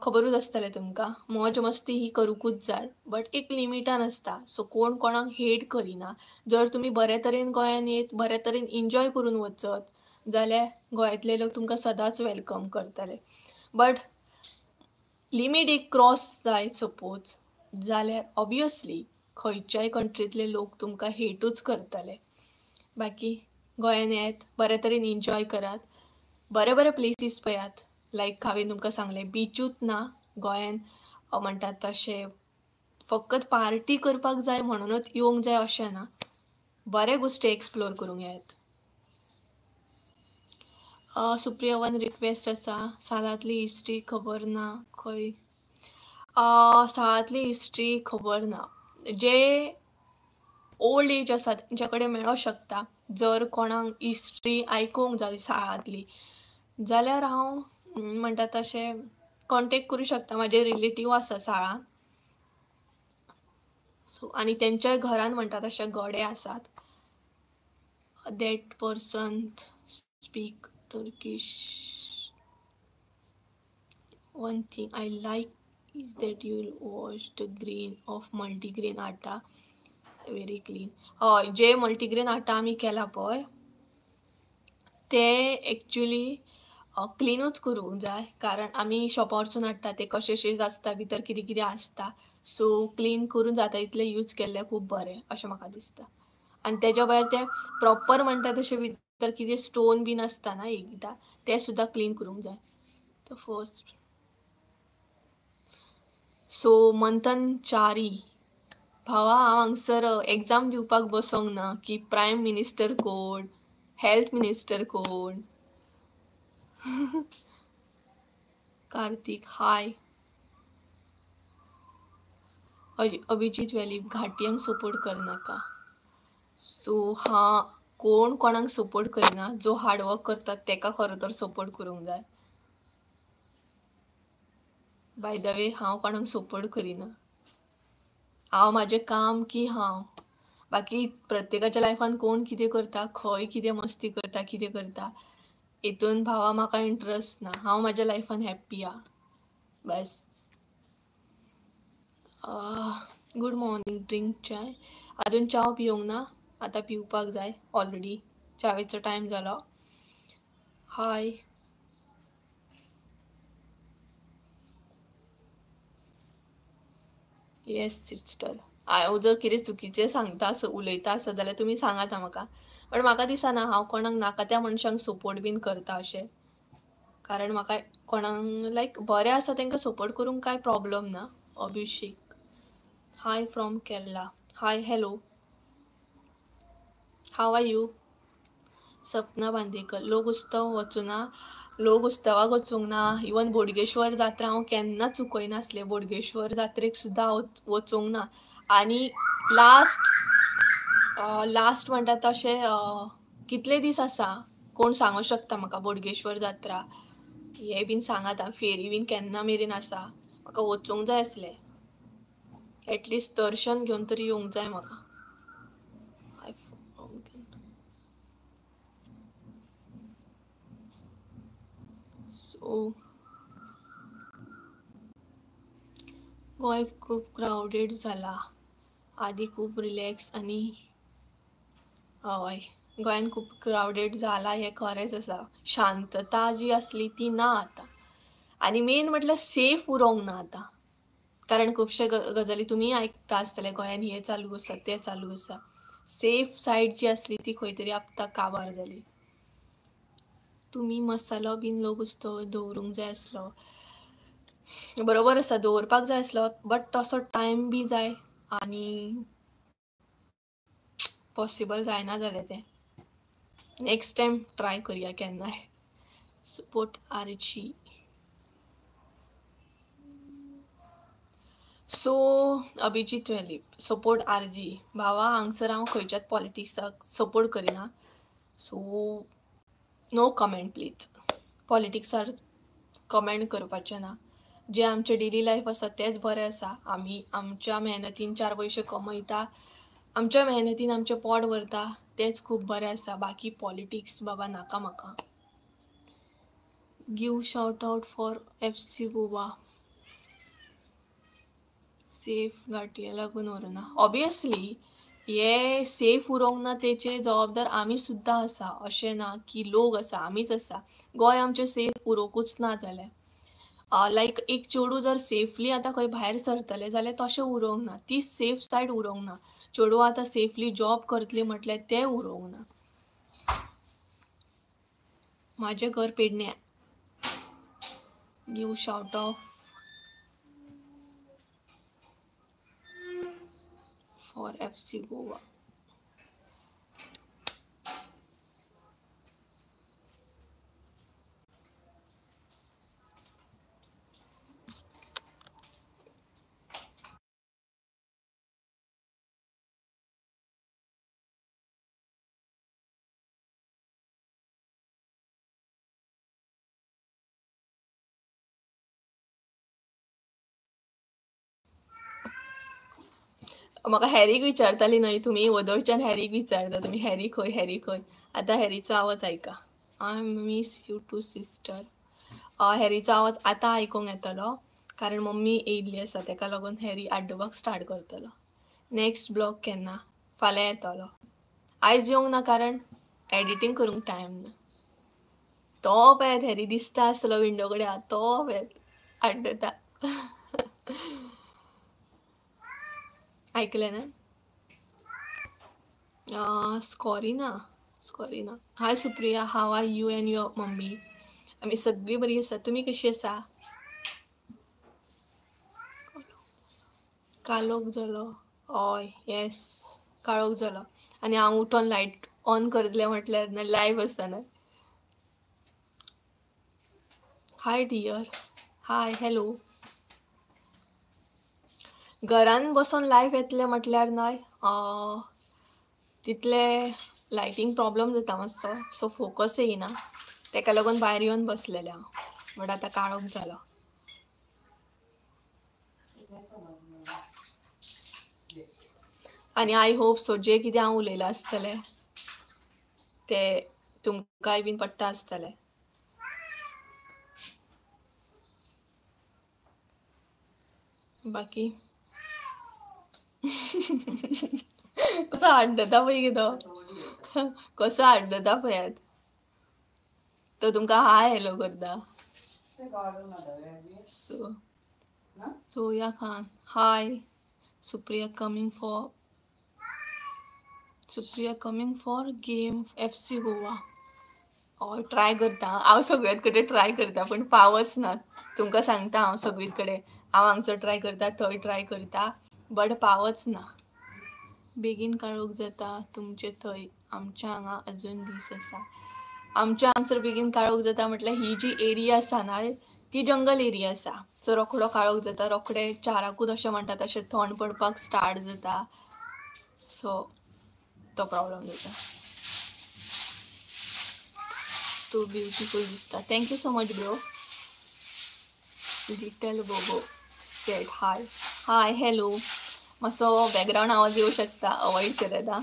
खबरूच आसतलें तुमकां, मौज मस्ती ही करूंकूच जाय, बट एक लिमिटान आसता. सो कोण कोणाक हेट करिना. जर तुमी बरे तरेन गोंयान येत, बरे तरेन एन्जॉय करून वचत जाल्यार गोंयांतले लोक तुमकां सदांच welcome करतले. बट लिमीट एक क्रॉस जायत सपोज जाल्यार ऑबियसली खंयच्याय कंट्रींतले लोक तुमकां हेटूच करतले. बाकी गोंयान येत, बरे तरेन एन्जॉय करात, बरे बरे प्लेसीस पळयात. लायक हांवें तुमकां सांगलें, बिचूच ना गोंयान म्हणटात तशें फकत पार्टी करपाक जाय म्हणूनच येवंक जाय अशें ना, बरे गोश्टी एक्सप्लोर करूंक येत. सुप्रिया वन रिक्वेस्ट आसा, सालांतली हिस्ट्री खबर ना खंय? सालांतली हिस्ट्री खबर ना, जे ओल्ड एज आसा तेंच्या कडेन मेळोंक शकता. जर कोणाक हिस्ट्री आयकूंक जाय साळांतली जाल्यार हांव म्हणटा तशें कॉन्टेक्ट करूं शकता, म्हाजे रिलेटीव आसा साळान. सो आनी तेंच्या घरान म्हणटा तशे गडे आसात. That person speak Turkish. One thing I like is that you wash the grain of multigrain atta very clean. हय, जे मल्टीग्रेन आटा आमी केला पळय ते एक्चुली क्लिनूच करूंक जाय, कारण आमी शॉपार वचून हाडटा ते कशेशेच आसता, भितर कितें कितें आसता. सो क्लीन करून जाता इतलें यूज केल्लें खूब बरें अशें म्हाका दिसता. आनी तेज्या भायर तें प्रॉपर म्हणटा तशें भितर कितें स्टोन बीन आसता ना एकदां, तें सुद्दां क्लीन करूंक जाय. The first so Manthan Chari भावा, हांव हांगसर एग्जाम दिवपाक बसोंक ना की प्रायम मिनिस्टर कोण, हेल्थ मिनिस्टर कोण. कार्तीक हाय. अभिजीत वेलीप घाटयांक सपोर्ट करनाका. सो हा, कोण कोणाक सपोर्ट करिना, जो हार्डवर्क करता तेका खरो तर सपोर्ट करूंक जाय. बाय the way, हांव कोणाक सपोर्ट करिना, हांव म्हाजें काम की हांव, बाकी प्रत्येकाच्या लायफान कोण कितें करता, खंय कितें मस्ती करता, कितें करता हितून भावा म्हाका इंट्रस्ट ना. हांव म्हाज्या लायफान हॅप्पी आहा बस. गुड मॉर्निंग, ड्रिंक चाय. अजून च्याव पिवंक ना, आतां पिवपाक जाय, ऑलरेडी च्यावेचो टायम जालो. हाय येस सिस्टर, हांव जर कितें चुकीचें सांगता आसत, उलयता आसत जाल्यार तुमी सांगात म्हाका, बट म्हाका दिसना हांव कोणाक नाका त्या मनशांक सपोर्ट बीन करता अशें, कारण म्हाका कोणाक लायक बरें आसा तांकां सपोर्ट करूंक कांय प्रॉब्लम ना. Abhishek, hi from Kerala. Hi, hello, how are you? Sapna Bandekar, Lokutsav वचूना, लोकउत्सवाक वचूंक ना. इवन बोडगेश्वर जात्रा हांव केन्ना चुकयनासलें. बोडगेश्वर जात्रेक सुद्दां हांव वचूंक ना. आनी लास्ट लास्ट म्हणटा तशें कितले दीस आसा कोण सांगूंक शकता म्हाका? बोडगेश्वर जात्रा हें बीन सांगात आं. फेरी बीन केन्ना मेरेन आसा? म्हाका वचूंक जाय आसलें, एटलिस्ट दर्शन घेवन तरी येवंक जाय म्हाका. सो गोंय खूब क्रावडेड जाला, आदी खूब रिलॅक्स. आनी हय, गोंयान खूब क्रावडेड जाला हें खरेंच आसा. शांतता जी आसली ती ना आतां. आनी मेन म्हटल्यार सेफ उरोंक ना आतां. कारण खुबशे गजाली तुमी आयकता आसतले, गोंयान हें चालू आसा तें चालू आसा. सेफ सायड जी आसली ती खंय तरी आतां काबार जाली. तुमी मसालो बीन लोकउत्सव दवरूंक जाय आसलो. बरोबर आसा, दवरपाक जाय आसलो, बट तसो टायम बी जाय आनी पॉसिबल जायना जालें तें. नेक्स्ट टायम ट्राय करुया केन्नाय. Support RG. So Abhijit Velip, support RG. भावा, हांगसर हांव खंयच्याच पॉलिटिक्साक सपोर्ट करिना, सो नो कमेंट प्लीज. पॉलिटिक्सार कमेंट करपाचें ना. जें आमचें डेली लायफ आसा तेंच बरें आसा. आमी आमच्या मेहनतीन चार पयशे कमयता, आमच्या मेहनतीन आमचें पोट भरता, तेंच खूब बरें आसा. बाकी पॉलिटिक्स बाबा नाका म्हाका. Give shout out for FC Goa. Safe गाडये लागून उरना. ऑबियसली हे सेफ उरोंक ना तेचे जबाबदार आमी सुद्दां आसा. अशें ना की लोक आसा, आमीच आसा. गोंय आमचें सेफ उरोंकूच ना जालें. लायक एक चेडूं जर सेफली आतां खंय भायर सरतलें जाल्यार तशें उरोंक ना, ती सेफ सायड उरोंक ना. चेडूं आतां सेफली जॉब करतली म्हटल्यार तें उरोंक ना. म्हाजें घर पेडण्यां. Give shout out for FC Goa. म्हाका हॅरीक विचारताली न्हय तुमी, वदोळच्यान हॅरीक विचारता तुमी, हॅरी खंय, हॅरी खंय. आतां हॅरीचो आवाज आयका. I miss you too sister. हॅरीचो आवाज आतां आयकूंक येतलो, कारण मम्मी येयल्ली आसा, तेका लागून हॅरी आड्डुपाक स्टार्ट करतलो. नेक्स्ट ब्लॉग केन्ना? फाल्यां येतलो. आयज येवंक ना कारण एडिटींग करूंक टायम ना. तो पळयात हॅरी दिसता आसतलो विंडो कडेन, तो पळयात आड्डता. ऐकलें ना? Scorina, Scorina. Hi Supriya, how are you and your mummy? आमी सगळीं बरी आसा, तुमी कशी आसा? काळोख जालो. हय, येस, काळोख जालो. आनी हांव उठोन लायट ऑन करतलें म्हटल्यार ना लायव्ह आसतना. हाय डियर, हाय, हॅलो. घरान बसून लायव्ह येतलें म्हटल्यार न्हय तितले लायटींग प्रॉब्लम जाता मातसो, सो फोकस येयना, तेका लागून भायर येवन बसलेलें हांव. बट आतां काळोख जालो. आनी I hope so जें कितें हांव उलयलां आसतलें तें तुमकांय बीन पडटा आसतलें. बाकी कसो आड्डता पळय गे तो, कसो आड्डता पळयात तो, तुमकां हाय हॅलो करता. So Zoya Khan, hi Supriya, coming for Supriya, coming for game FC Goa. हय ट्राय करता हांव सगळ्यात कडेन ट्राय करता पण पावच ना. तुमकां सांगता हांव सगळीच कडेन हांव हांगसर ट्राय करता थंय ट्राय करता बट पावच ना. बेगीन काळोख जाता तुमचे थंय, आमच्या हांगा अजून दीस आसा. आमच्या हांगसर बेगीन काळोख जाता म्हटल्यार ही जी एरिया आसा ना ती जंगल एरिया आसा. सो रोखडो काळोख जाता, रोखडे 4 अशें म्हणटा तशें थंड पडपाक स्टार्ट जाता. सो तो प्रॉब्लम जाता. तूं ब्युटिफूल दिसता. Thank you so much bro. Little Bobo said hi. Hi hello. मातसो बॅकग्रावंड आवाज येवं शकता, अवॉइड करात आं.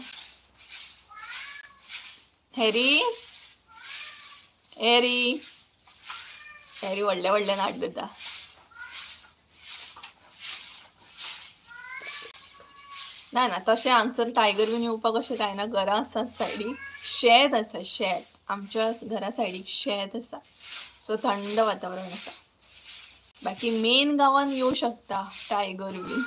हॅरी हॅरी हॅरी व्हडल्या व्हडल्यान आड्डता. ना ना तशें हांगसर टायगर बीन येवपाक अशें कांय ना. घरां आसात सायडीक, शेत आसा शेत, आमच्या घरा सायडीक शेत आसा. सो थंड वातावरण आसा. बाकी मेन गांवान येवं शकता टायगर बीन.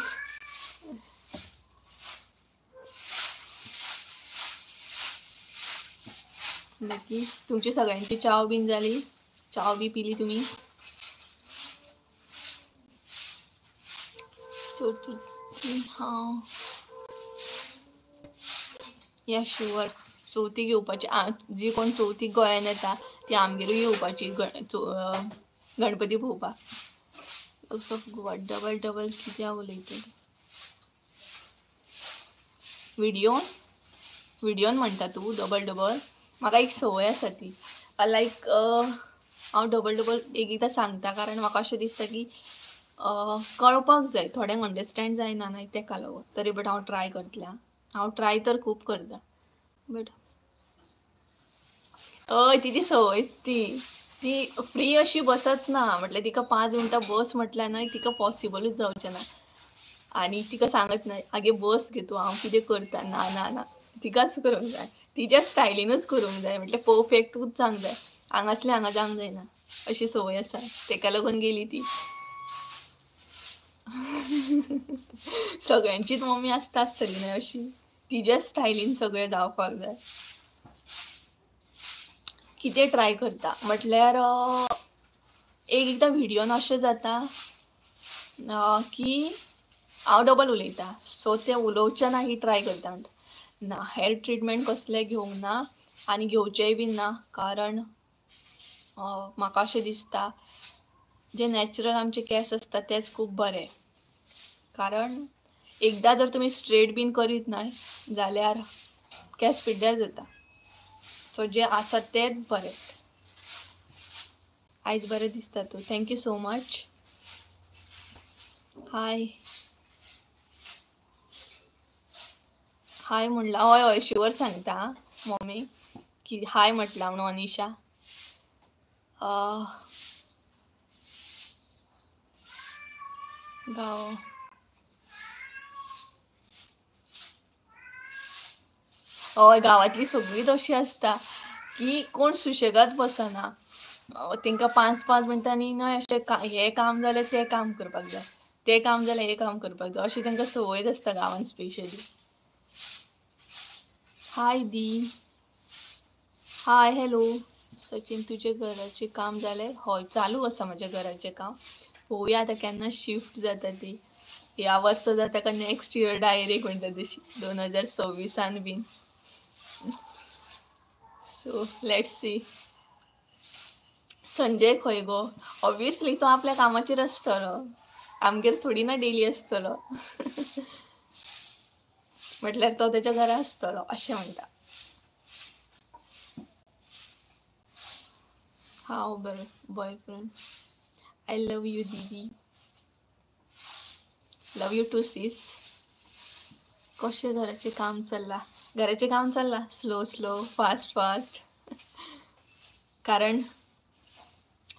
बाकी तुमची सगळ्यांची चाव बीन जाली? चाव बी पिली तुमी? चवथी हांव या शुअर चवथीक येवपाची. जी कोण चवथीक गोंयान येता ती आमगेरूय येवपाची गणपती पळोवपाक. ऑफ गोवा डबल डबल कित्याक उलयता? व्हिडियोन व्हिडियोन म्हणटा तूं डबल डबल? म्हाका एक संवय आसा ती लायक हांव डबल डबल एक एकदां सांगता कारण म्हाका अशें दिसता की कळपाक जाय, थोड्यांक अंडरस्टँड जायना न्हय तेका लागून. तरी बट हांव ट्राय करतलें आं. हांव ट्राय तर खूब करता बट हय तिजी संवय ती ती फ्री अशी बसत ना. म्हटल्यार तिका 5 मिनटां बस म्हटल्यार न्हय तिका पॉसिबलूच जावचें ना. आनी तिका सांगत न्हय आगे बस गे तूं हांव कितें करता. ना ना ना तिकाच करूंक जाय, तिज्या स्टायलीनूच करूंक जाय, म्हटल्यार परफेक्टूच जावंक जाय, हांगासलें हांगा जावंक जायना अशी संवय आसा. तेका लागून गेली ती. सगळ्यांचीच मम्मी आसता आसतली न्हय अशी, तिज्याच स्टायलीन सगळें जावपाक जाय. कितें ट्राय करता म्हटल्यार एक एकदां व्हिडियोन अशें जाता की हांव डबल उलयता. सो तें उलोवचें ना ही ट्राय करता म्हणटा. ना हेअर ट्रिटमेंट कसलें घेवंक ना आनी घेवचेंय बीन ना कारण म्हाका अशें दिसता जे नॅचरल आमचे केंस आसता तेच खूब बरे. कारण एकदां जर तुमी स्ट्रेट बीन करीत न्हय जाल्यार केंस पिड्ड्यार जाता. सो जे आसा तेच बरे. आयज बरें दिसता तूं. Thank you so much. Hi hi म्हणलां. हय हय शुअर सांगता मम्मी की हाय म्हटलां म्हणून अनिशा. गांव हय गांवांतली सगळींच अशी आसता की कोण सुशेगाद बसना. तेंकां 5-5 मिनटांनी न्हय अशें हें काम जालें तें काम करपाक जाय, तें काम जालें हें काम करपाक जाय, अशी तेंकां संवयच आसता गांवांत स्पेशली. हाय दी. हाय हॅलो सचिन, तुजें घराचें काम जालें? हय चालू आसा म्हजें घराचें काम. पळोवया आतां केन्ना शिफ्ट जाता ती, ह्या वर्सा जाता काय नेक्स्ट इयर डायरेक्ट म्हणटा तशी 2026 been. So let's see. Sanjay खंय गो? ऑब्वियसली तो आपल्या कामाचेर आसतलो, आमगेर थोडी ना डेली आसतलो. म्हटल्यार तो तेच्या घरा आसतलो अशें म्हणटा. हांव बरें बॉयफ्रेंड. I love you दीदी. लव you to सीस. कशें घराचें काम चल्लां? घराचें काम चल्लां स्लो स्लो फास्ट फास्ट. कारण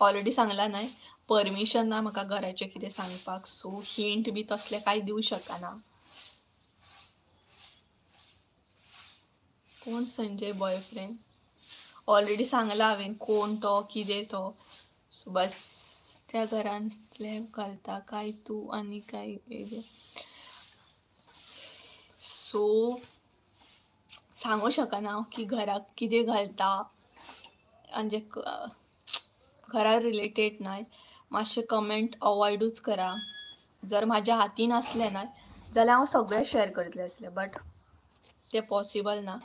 ऑलरेडी सांगलां न्हय परमिशन ना म्हाका घराचें कितें सांगपाक. सो हिंट बी तसलें कांय दिवं शकना. कोण संजय बॉयफ्रेंड? ऑलरेडी सांगलां हांवें कोण तो कितें तो. सो बस त्या घरान स्लॅब घालता काय तूं आनी काय? सो सांगू शकना हांव की घराक कितें घालता म्हणजे घरा रिलेटेड न्हय मातशें कमेंट अवॉयडूच करा. जर म्हाज्या हातीन आसलें न्हय जाल्यार हांव सगळें शेअर करतलें आसलें, बट तें पॉसिबल ना.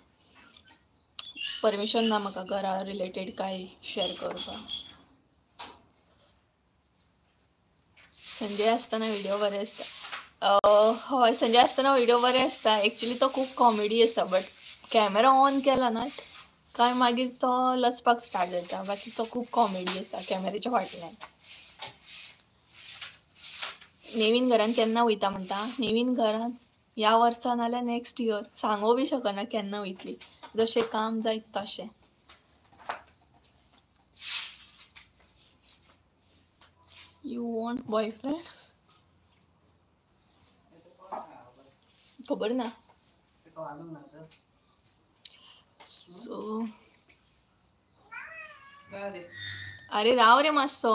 परमिशन ना म्हाका घरा रिलेटेड कांय शेअर करपाक. संजय आसतना व्हिडिओ बरे आसता. हय, संजय आसतना व्हिडिओ बरे आसता. एक्चुली तो खूब कॉमेडी आसा, बट कॅमेरा ऑन केला ना काय मागीर तो लजपाक स्टार्ट जाता. बाकी तो खूब कॉमेडी आसा कॅमेराच्या फाटल्यान. नवीन घरान केन्ना वयता म्हणटा? नवीन घरान ह्या वर्सा नाल्यार नेक्स्ट इयर, सांगो बी शकना केन्ना वयतली, जशें काम जायत तशें. You want boyfriend? खबर ना. सो अरे राव रे मातसो.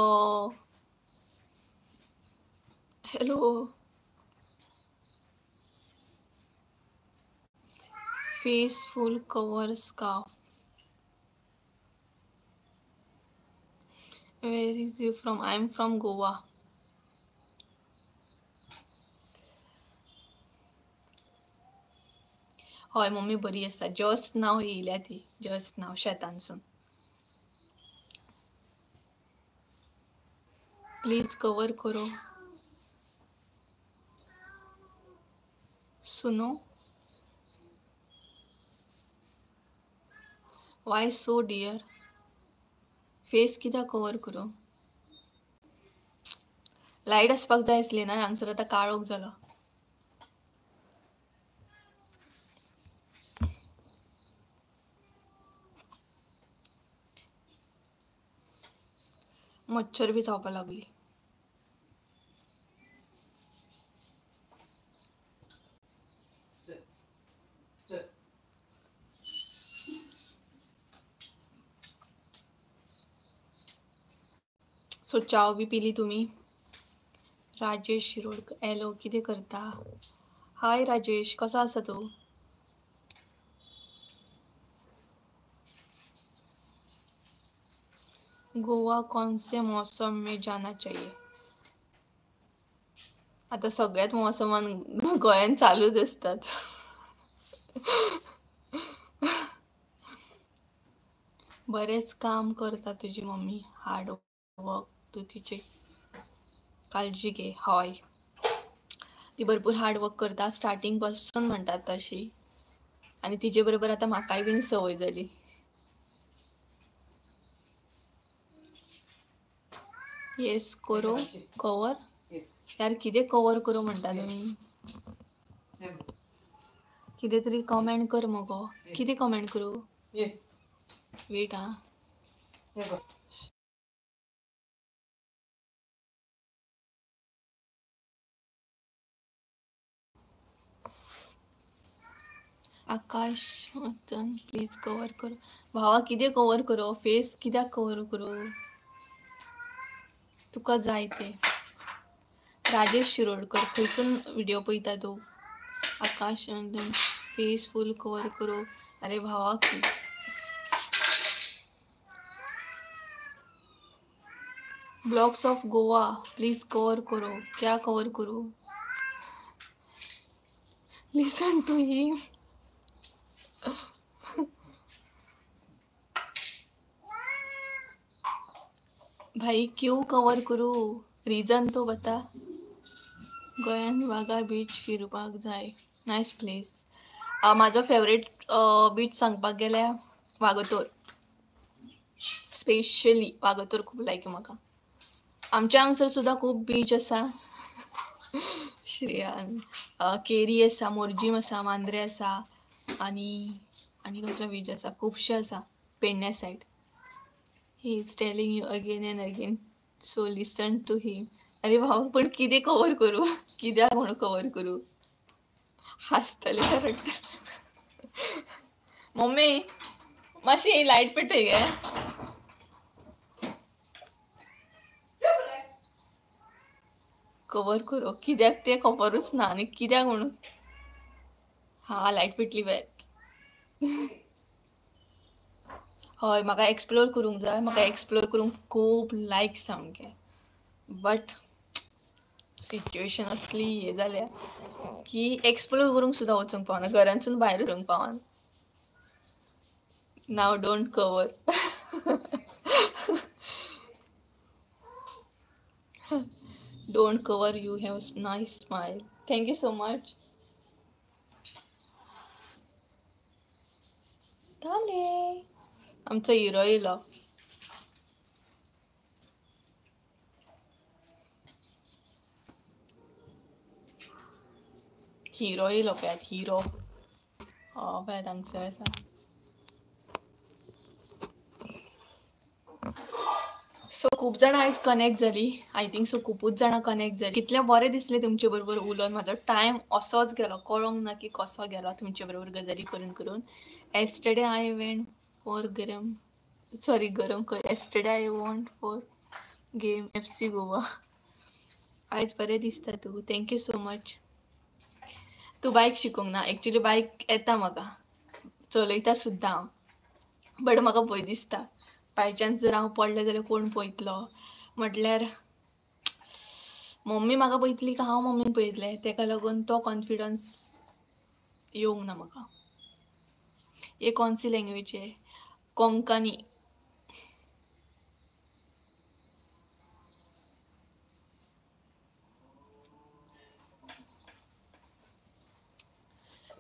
Hello, face full cover scarf. Where is you from? I am from Goa. हय, मम्मी बरी आसा. जस्ट नाव येयल्या ती, जस्ट नाव शेतानसून. प्लीज कवर करो. सुनो, वाय सो डियर? फेस कित्याक कवर करूं? लायट आसपाक जाय आसली ना, हांगसर आतां काळोख जालो. मच्छर बी जावपाक लागली. सो चाव बी पिली तुमी? राजेश शिरोडकर हॅलो, कितें करता? हाय राजेश, कसो आसा तूं? गोवा कौन से मौसम में जाना चाहिए? आता सगळ्याच मौसमान गोंयांत चालूच आसतात. बरेंच काम करता तुजी मम्मी, हार्ड वर्क. तूं तिची काळजी घे. हय, ती भरपूर हार्ड वर्क करता स्टार्टींग पासून म्हणटात तशी, आनी तिजे बरोबर आतां म्हाकाय बीन संवय जाली. येस करो कवर. यार कितें कवर करूं म्हणटा तुमी? कितें तरी कमेंट कर मगो. कितें कमेंट करूं? वेट आं. आकाश प्लीज कवर करो. भावा कितें कवर करूं? फेस कित्याक कवर करूं? तुका जाय तें. राजेश शिरोडकर खंयसून व्हिडिओ पळयता तूं? आकाश फेस फूल कवर करूं. अरे भावा blocks of Goa please cover करो. क्या कवर करूं? Listen to him. भाई क्यों कवर करूं? रीजन तो बता. गोंयान बागा बीच फिरपाक जाय, नायस प्लेस. म्हाजो फेवरेट बीच सांगपाक गेल्यार वागतोर. स्पेशली वागतोर खूब लायक म्हाका. आमच्या हांगसर सुद्दां खूब बीच आसा. श्रेयान केरी आसा, मोरजीम आसा, मांद्रे आसा, आनी आनी कसलो बीच आसा, खुबशे आसा Pedne side. He is telling you again and again, so listen to him. अरे भावा, पण कितें कवर करूं? कित्याक म्हणून कवर करूं? हांसतले रडटले. मम्मी मातशी लायट पेटय गे. कवर करूं कित्याक तें खबरूच ना आनी कित्याक म्हणून. हा लायट पेटली बाय. हय म्हाका एक्सप्लोर करूंक जाय, म्हाका एक्सप्लोर करूंक खूब लायक सामकें, बट सिच्युएशन असली हें जाल्या की एक्सप्लोर करूंक सुद्दां वचूंक पावना, घरांतसून भायर सरूंक पावना. Now don't cover. Don't cover, you have nice smile. Thank you so much. थांबले आमचो हिरो येयलो. हिरो येयलो पळयात, हिरो. हो पळयात हांगसर आसा. सो खूब जाणां आयज कनेक्ट जाली, I think so खुबूच जाणां कनेक्ट जाली. कितलें बरें दिसलें तुमचे बरोबर उलोवन, म्हाजो टायम असोच गेलो, कळोंक ना की कसो गेलो तुमचे बरोबर गजाली करून करून. Yesterday I went for गरम, सॉरी गरम, yesterday I want for game FC Goa. आयज बरें दिसता तूं, thank you so much. तूं बायक शिकूंक ना? एक्चुली बायक येता म्हाका, चलयता सुद्दां हांव, बट म्हाका भंय दिसता बाय चान्स जर हांव पडलें जाल्यार कोण पळयतलो, म्हटल्यार मम्मी म्हाका पळयतली काय हांव मम्मीक पळयतलें, तेका लागून तो कॉन्फिडन्स येवंक ना म्हाका. ये कौन सी लँग्वेज है? कोंकणी.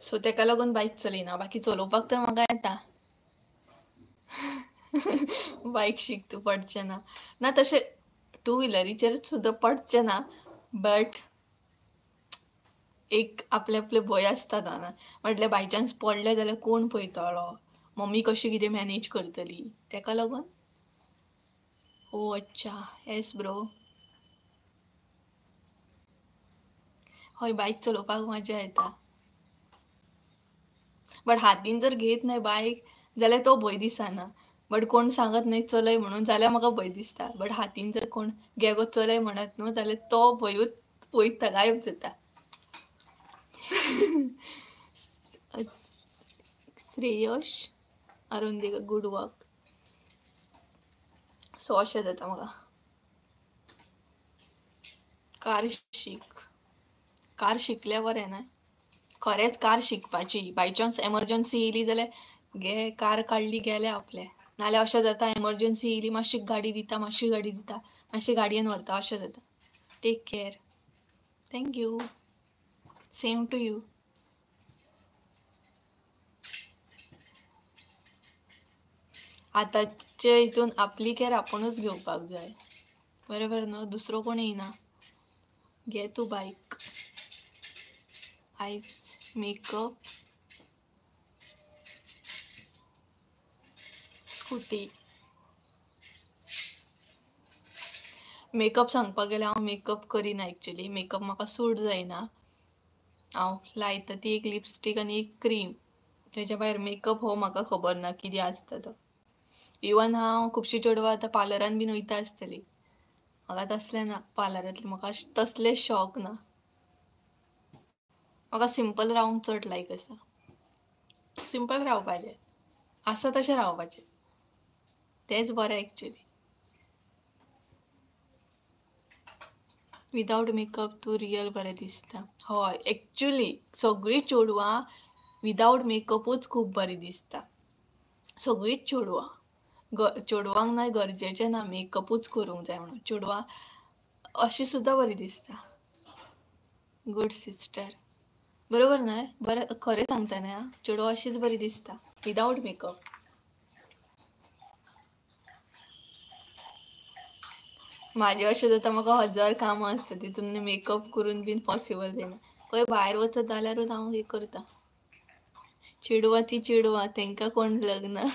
सो तेका लागून बायक चलयना, बाकी चलोवपाक तर म्हाका येता. बायक शीक तूं, पडचें ना. ना तशें टू व्हिलरीचेर सुद्दां पडचें ना, बट एक आपले आपले भंय आसता ना, म्हटल्यार बाय चान्स पडलें जाल्यार कोण पळयतलो, मम्मी कशी कितें मॅनेज करतली, तेका लागून. ओ अच्छा, येस ब्रो. हय बायक चलोवपाक मजा येता, बट हातीन जर घेत न्हय बायक जाल्यार तो भंय दिसना, बट कोण सांगत न्हय चलय म्हणून जाल्यार म्हाका भंय दिसता, बट हातीन जर कोण घे गो चलय म्हणत न्हू जाल्यार तो भंयूच वयता, गायब जाता. Shreyas Arundekar good work. So अशें जाता म्हाका. कार शीक, कार शिकल्यार बरें न्हय, खरेंच कार शिकपाची. बाय चान्स एमर्जन्सी येयली जाल्यार घे कार काडली गेले आपले, नाल्यार अशें जाता एमर्जन्सी येयली मातशी गाडी दिता, मातशी गाडी दिता, मातशी गाडयेन व्हरता, अशें जाता. Take care, thank you, same to you. आतांचे हितून आपली केअर आपुणूच घेवपाक जाय, बरोबर न्हू, दुसरो कोण येयना. घे तूं बायक. आयज मेकअप, स्कुटी. मेकअप सांगपाक गेल्यार हांव मेकअप करिना एक्चुली, मेकअप म्हाका सूट जायना. हांव लायता ती एक लिपस्टीक आनी एक क्रीम, तेच्या भायर मेकअप हो म्हाका खबर ना कितें आसता तो. इवन हांव खुबशीं चेडवां आतां पार्लरान बीन वयता आसतलीं, म्हाका तसलें ना, पार्लरांतलें म्हाका तसलें शॉक ना. म्हाका सिंपल रावंक चड लायक आसा, सिंपल रावपाचें, आसा तशें रावपाचें, तेंच बरें एक्चुली. विदावट मेकअप तूं रियल बरें दिसता. हय एक्चुली सगळीं चेडवां विदावट मेकअपूच खूब बरीं दिसता, सगळींच चेडवां. चेडवांक ना गरजेचें ना मेकअपूच करूंक जाय म्हणून, चेडवां अशीं सुद्दां बरीं दिसता. गुड सिस्टर, बरोबर न्हय? बरें खरें सांगता न्हय आं, चेडवां अशीच बरीं दिसता विदावट मेकअप. म्हाजें अशें जाता, म्हाका हजार कामां आसता, तितून मेकअप करून बीन पॉसिबल जायना. खंय भायर वचत जाल्यारूच हांव हें करता. चेडवां ती चेडवां, तेंकां कोण लग्न ना.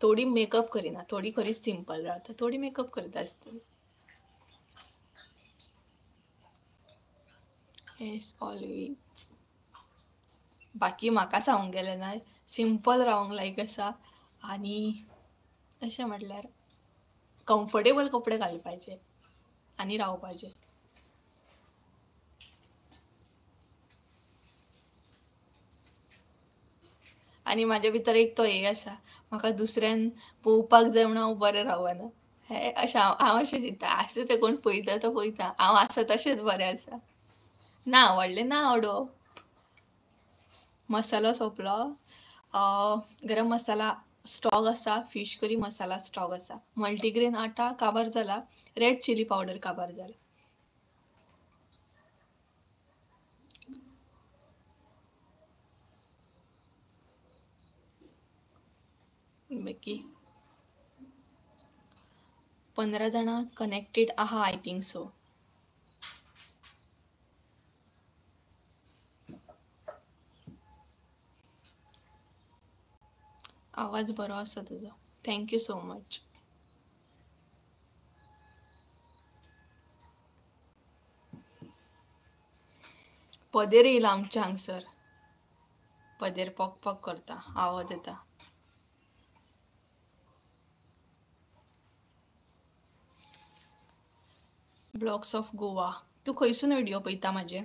थोडी मेकअप करिना, थोडी खरीच सिंपल रावता, थोडी मेकअप करता आसतली. Yes always. बाकी म्हाका सांगूंक गेलें ना, सिंपल रावंक लायक आसा आनी अशें म्हटल्यार कम्फर्टेबल कपडे घालपाचे आनी रावपाचें. आनी म्हाजे भितर एक तो हे आसा, म्हाका दुसऱ्यान पळोवपाक जाय म्हणून हांव बरें रावना. हे अशें हांव अशें चिंत्ता, आसूं तें कोण पळयता तो पळयता, हांव आसा तशेंच बरें आसा. ना आवडलें ना आवडो. मसालो सोंपलो. गरम मसाला स्टॉक आसा, फिश करी मसाला स्टॉक आसा, मल्टीग्रेन आटा काबार जाला, रेड चिली पावडर काबार जाला. बाकी 15 जाणां कनेक्टेड आहा, I think so. आवाज बरो आसा तुजो, thank you so much. पदेर येयला आमच्या हांगसर, पदेर पॉक पॉक करता, आवाज येता. ब्लॉग्स ऑफ गोवा, तूं खंयसून व्हिडिओ पळयता म्हाजे?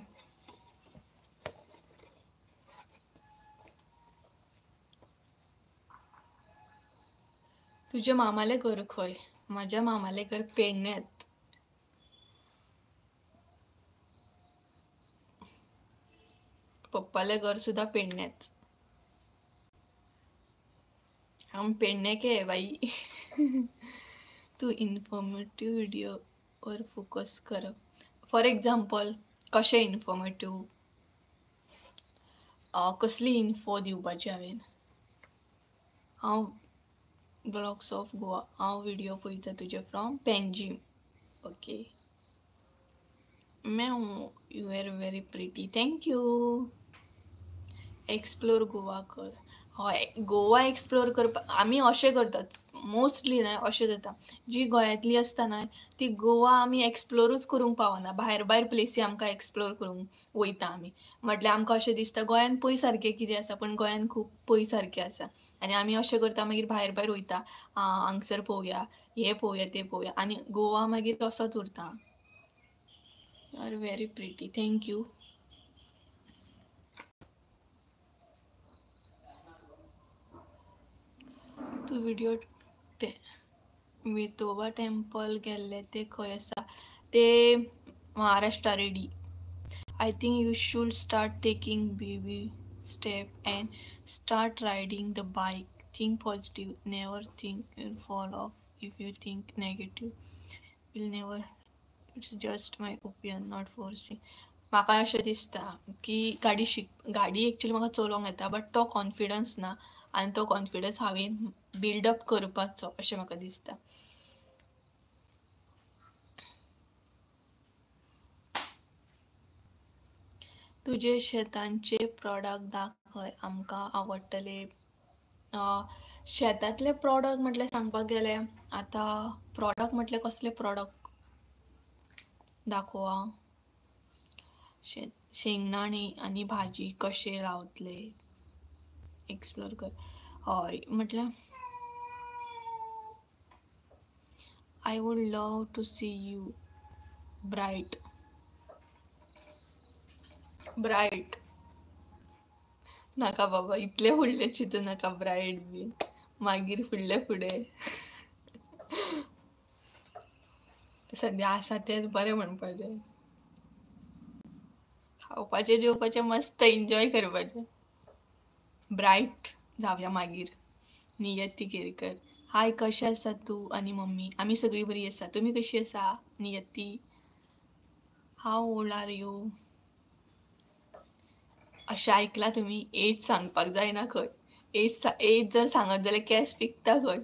तुज्या मामालें घर खंय? म्हाज्या मामालें घर पेडण्यांत. पप्पालें घर सुद्दां पेडण्याच. हांव पेडणे के बाई. तूं इन्फॉर्मेटीव व्हिडिओवर फोकस करप. फॉर एग्जाम्पल कशें इन्फॉर्मेटीव, कसली इन्फो दिवपाची हांवें? हांव ब्लॉग्स ऑफ गोवा, हांव व्हिडिओ पळयता तुजे from Panjim. Okay ma'am, you are very pretty, thank you. Explore Goa कर. हय, गोवा एक्सप्लोर करपाक आमी अशें करतात मोस्टली, न्हय अशें जाता, जी गोंयांतली आसता न्हय ती गोवा आमी एक्सप्लोरूच करूंक पावना, भायर भायर प्लेसी आमकां एक्सप्लोर करूंक वयता आमी. म्हटल्यार आमकां अशें दिसता गोंयान पळय सारकें कितें आसा, पूण गोंयान खूब पळय सारकें आसा. आनी आमी अशें करता मागीर भायर भायर वयता, हांगसर पळोवया, हें पळोवया, तें पळोवया, आनी गोवा मागीर तसोच उरता. You are very pretty, thank you. तूं व्हिडिओ वेतोबा टेम्पल गेल्लें तें खंय आसा? तें Maharashtra ready. I think you should start taking baby step and start riding the bike. Think positive, never think you'll fall off. If you think negative, will never. It's just my opinion, not forcing. म्हाका अशें दिसता की गाडी actually म्हाका चलोवंक येता, but तो confidence ना, आनी तो कॉन्फिडन्स हांवें बिल्डअप करपाचो अशें म्हाका दिसता. तुजे शेतांचे प्रॉडक्ट दाखय, आमकां आवडटले. शेतांतले प्रॉडक्ट म्हटल्यार सांगपाक गेलें आतां, प्रॉडक्ट म्हटल्यार कसले प्रॉडक्ट दाखोवा? शेंगदाणे आनी भाजी कशें लावतले एक्सप्लोर कर. हय, म्हटल्यार I would love to see you bright. Bright नाका बाबा, इतलें फुडलें चिंतू नाका, ब्रायट बीन मागीर फुडलें फुडें. सद्या आसा तेंच बरें म्हणपाचें, खावपाचें जेवपाचें मस्त एन्जॉय करपाचें. ब्रायट जावया मागीर. नियती केरकर, हाय कशें आसा तूं आनी मम्मी? आमी सगळीं बरी आसा, तुमी कशी आसा Niyati? How old are you? अशें आयकलां तुमी? एज सांगपाक जायना खंय, एज जर सांगत जाल्यार केंस पिकता खंय.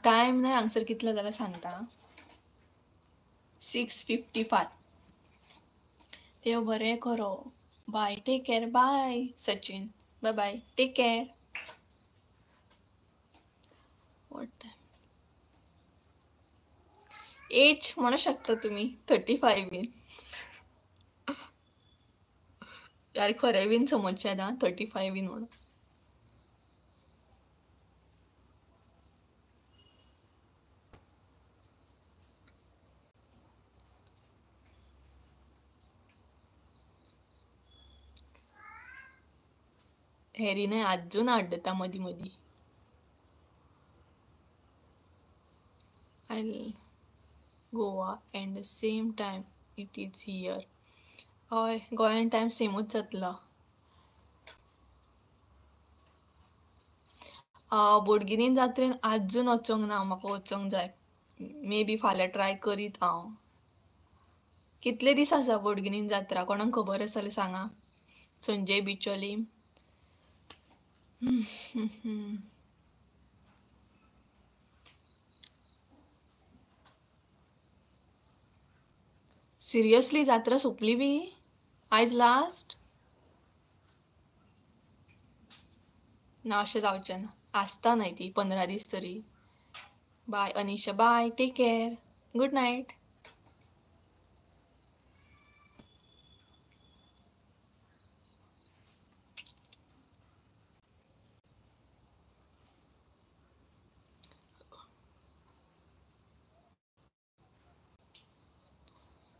टायम न्हय हांगसर कितलो जाला सांगता, 6:55. देव बरें करो, bye, take care, bye Sachin, bye bye, take care. What time? Age म्हणू शकता तुमी 35 बीन. यार खरें बीन समजचें ना, 35 बीन म्हणून. हॅरी न्हय आजून आड्डता मदीं मदीं. I Goa and the same time it is here. हय, गोंयान टायम सेमूच जातलो. बोडगिनीन जात्रेन आजून वचोंक ना, म्हाका वचोंक जाय. मे बी फाल्यां ट्राय करीत हांव. कितले दीस आसा बोडगिनीन जात्रा कोणाक खबर आसा जाल्यार सांगा. संजय बिचोली. सिरियसली जात्रा सोंपली बी आयज लास्ट? ना, अशें जावचें ना. आसता न्हय ती 15 दीस तरी. Bye Anisha, bye, take care, good night.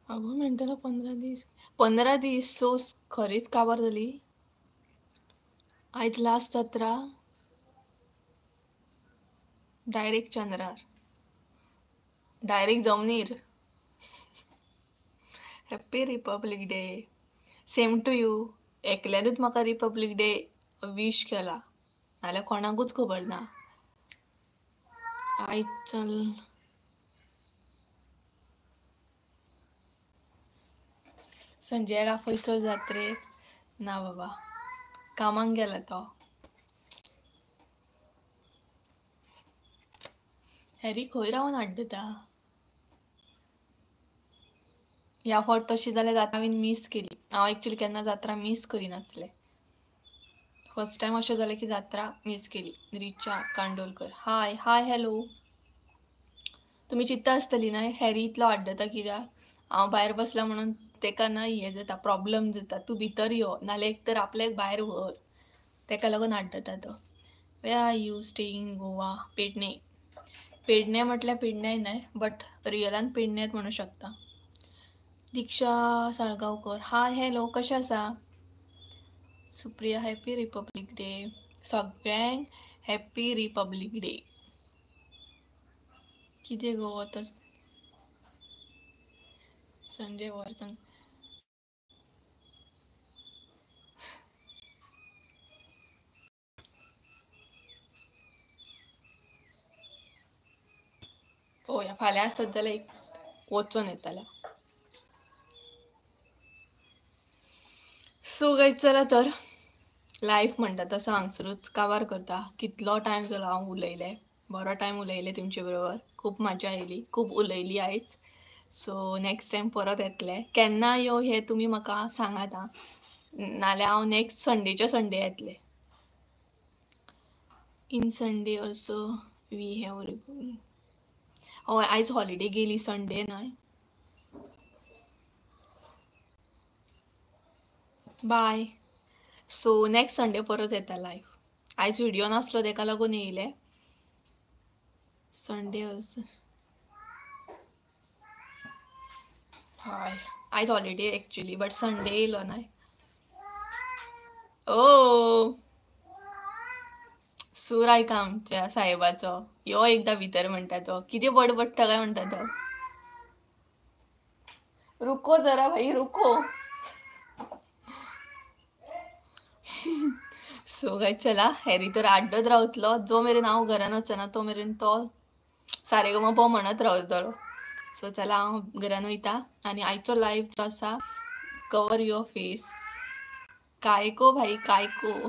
अगो म्हणटलो 15 दीस, 15 दीस. सो खरीच काबार जाली. आयज लास्ट जात्रा, डायरेक्ट चंद्रार, डायरेक्ट जमनीर. Happy Republic Day, same to you. एकल्यानूच म्हाका रिपब्लीक डे वीश केला, नाल्यार कोणाकूच खबर ना. आयज चल संजयाक आपय चल जात्रेक. ना बाबा, कामाक गेला तो. हॅरी खंय रावन आड्डता? ह्या फावट तशी जाल्यार जात्रा हांवें मीस केली. हांव एक्चुली केन्ना जात्रा मीस करिनासलें. फर्स्ट टायम अशें जालें की जात्रा मीस केली. Richa Kandolkar, hi hi hello. तुमी चिंत्ता आसतली न्हय हॅरी इतलो आड्डता कित्याक? हांव भायर बसलां म्हणून तेका न्हय हें जाता, प्रॉब्लम जाता. तूं भितर यो, नाल्यार एक तर आपल्याक भायर व्हर. तेका लागून आड्डता तो. Where are you staying Goa? Pedne. Pedne म्हटल्यार पेडणे न्हय, बट रियलान पेडण्यात म्हणू शकता. दीक्षा साळगांवकर, हाय हॅलो, कशें आसा? Supriya, happy republic day. सगळ्यांक हॅपी रिपब्लीक डे. कितें गो आतां संजय वॉर्सन. पळोवया फाल्यां आसत जाल्यार एक वचोन येतलें. सो गायज चला तर लायफ म्हणटा तसो हांगसरूच काबार करता. कितलो टायम जालो हांव उलयलें, बरो टायम उलयलें तुमचे बरोबर, खूब मजा आयली, खूब उलयली आयज. सो नेक्स्ट टायम परत येतलें. केन्ना यो हें तुमी म्हाका सांगात आं, नाल्यार हांव नेक्स्ट संडेच्या संडे येतलें. In Sunday also we have. हय, आयज हॉलिडे गेली संडे न्हय. बाय. सो नेक्स्ट संडे परत येता लायव. आयज व्हिडिओ नासलो तेका लागून येयलें. संडे ऑल्सो हय, आयज हॉलिडे एक्चुली, बट संडे येयलो न्हय. ओ सूर आयका आमच्या साहेबाचो, यो एकदां भितर म्हणटा तो. कितें बडबडटा काय म्हणटा तो. रुको जरा भाई रुको. सो गायज चला, हॅरी तर आड्डत रावतलो जो मेरेन हांव घरान वचना तो मेरेन तो सारेगमप म्हणत रावतलो. सो चला हांव घरान वयता. आनी आयचो लायव जो आसा कवर your face. काय को भाई काय को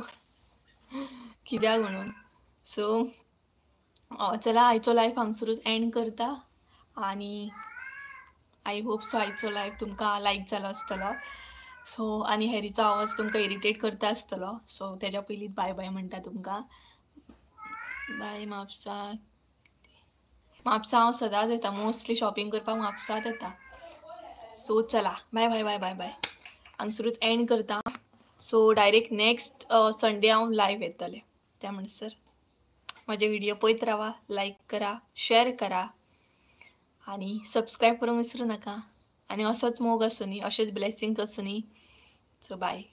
कित्याक म्हणून. सो चला आयचो लायव हांगसरूच एंड करता. आनी I hope so आयचो लायव तुमकां लायक जालो आसतलो. सो आनी हॅरीचो आवाज तुमकां इरिटेट करता आसतलो. सो तेज्या पयलींच बाय बाय म्हणटा तुमकां. बाय म्हापसा. म्हापसा हांव सदांच येता, मोस्टली शॉपिंग करपाक म्हापसात येता. सो चला बाय बाय बाय बाय बाय, हांगसरूच एंड करता. सो डायरेक्ट नेक्स्ट संडे हांव लायव येतलें. त्या म्हणसर म्हाजे व्हिडिओ पळयत रावा, लायक करा, शेअर करा आनी सबस्क्रायब करूंक विसरूं नाका. आनी असोच मोग आसूनी, अशेंच ब्लेसिंग आसूनी. So bye.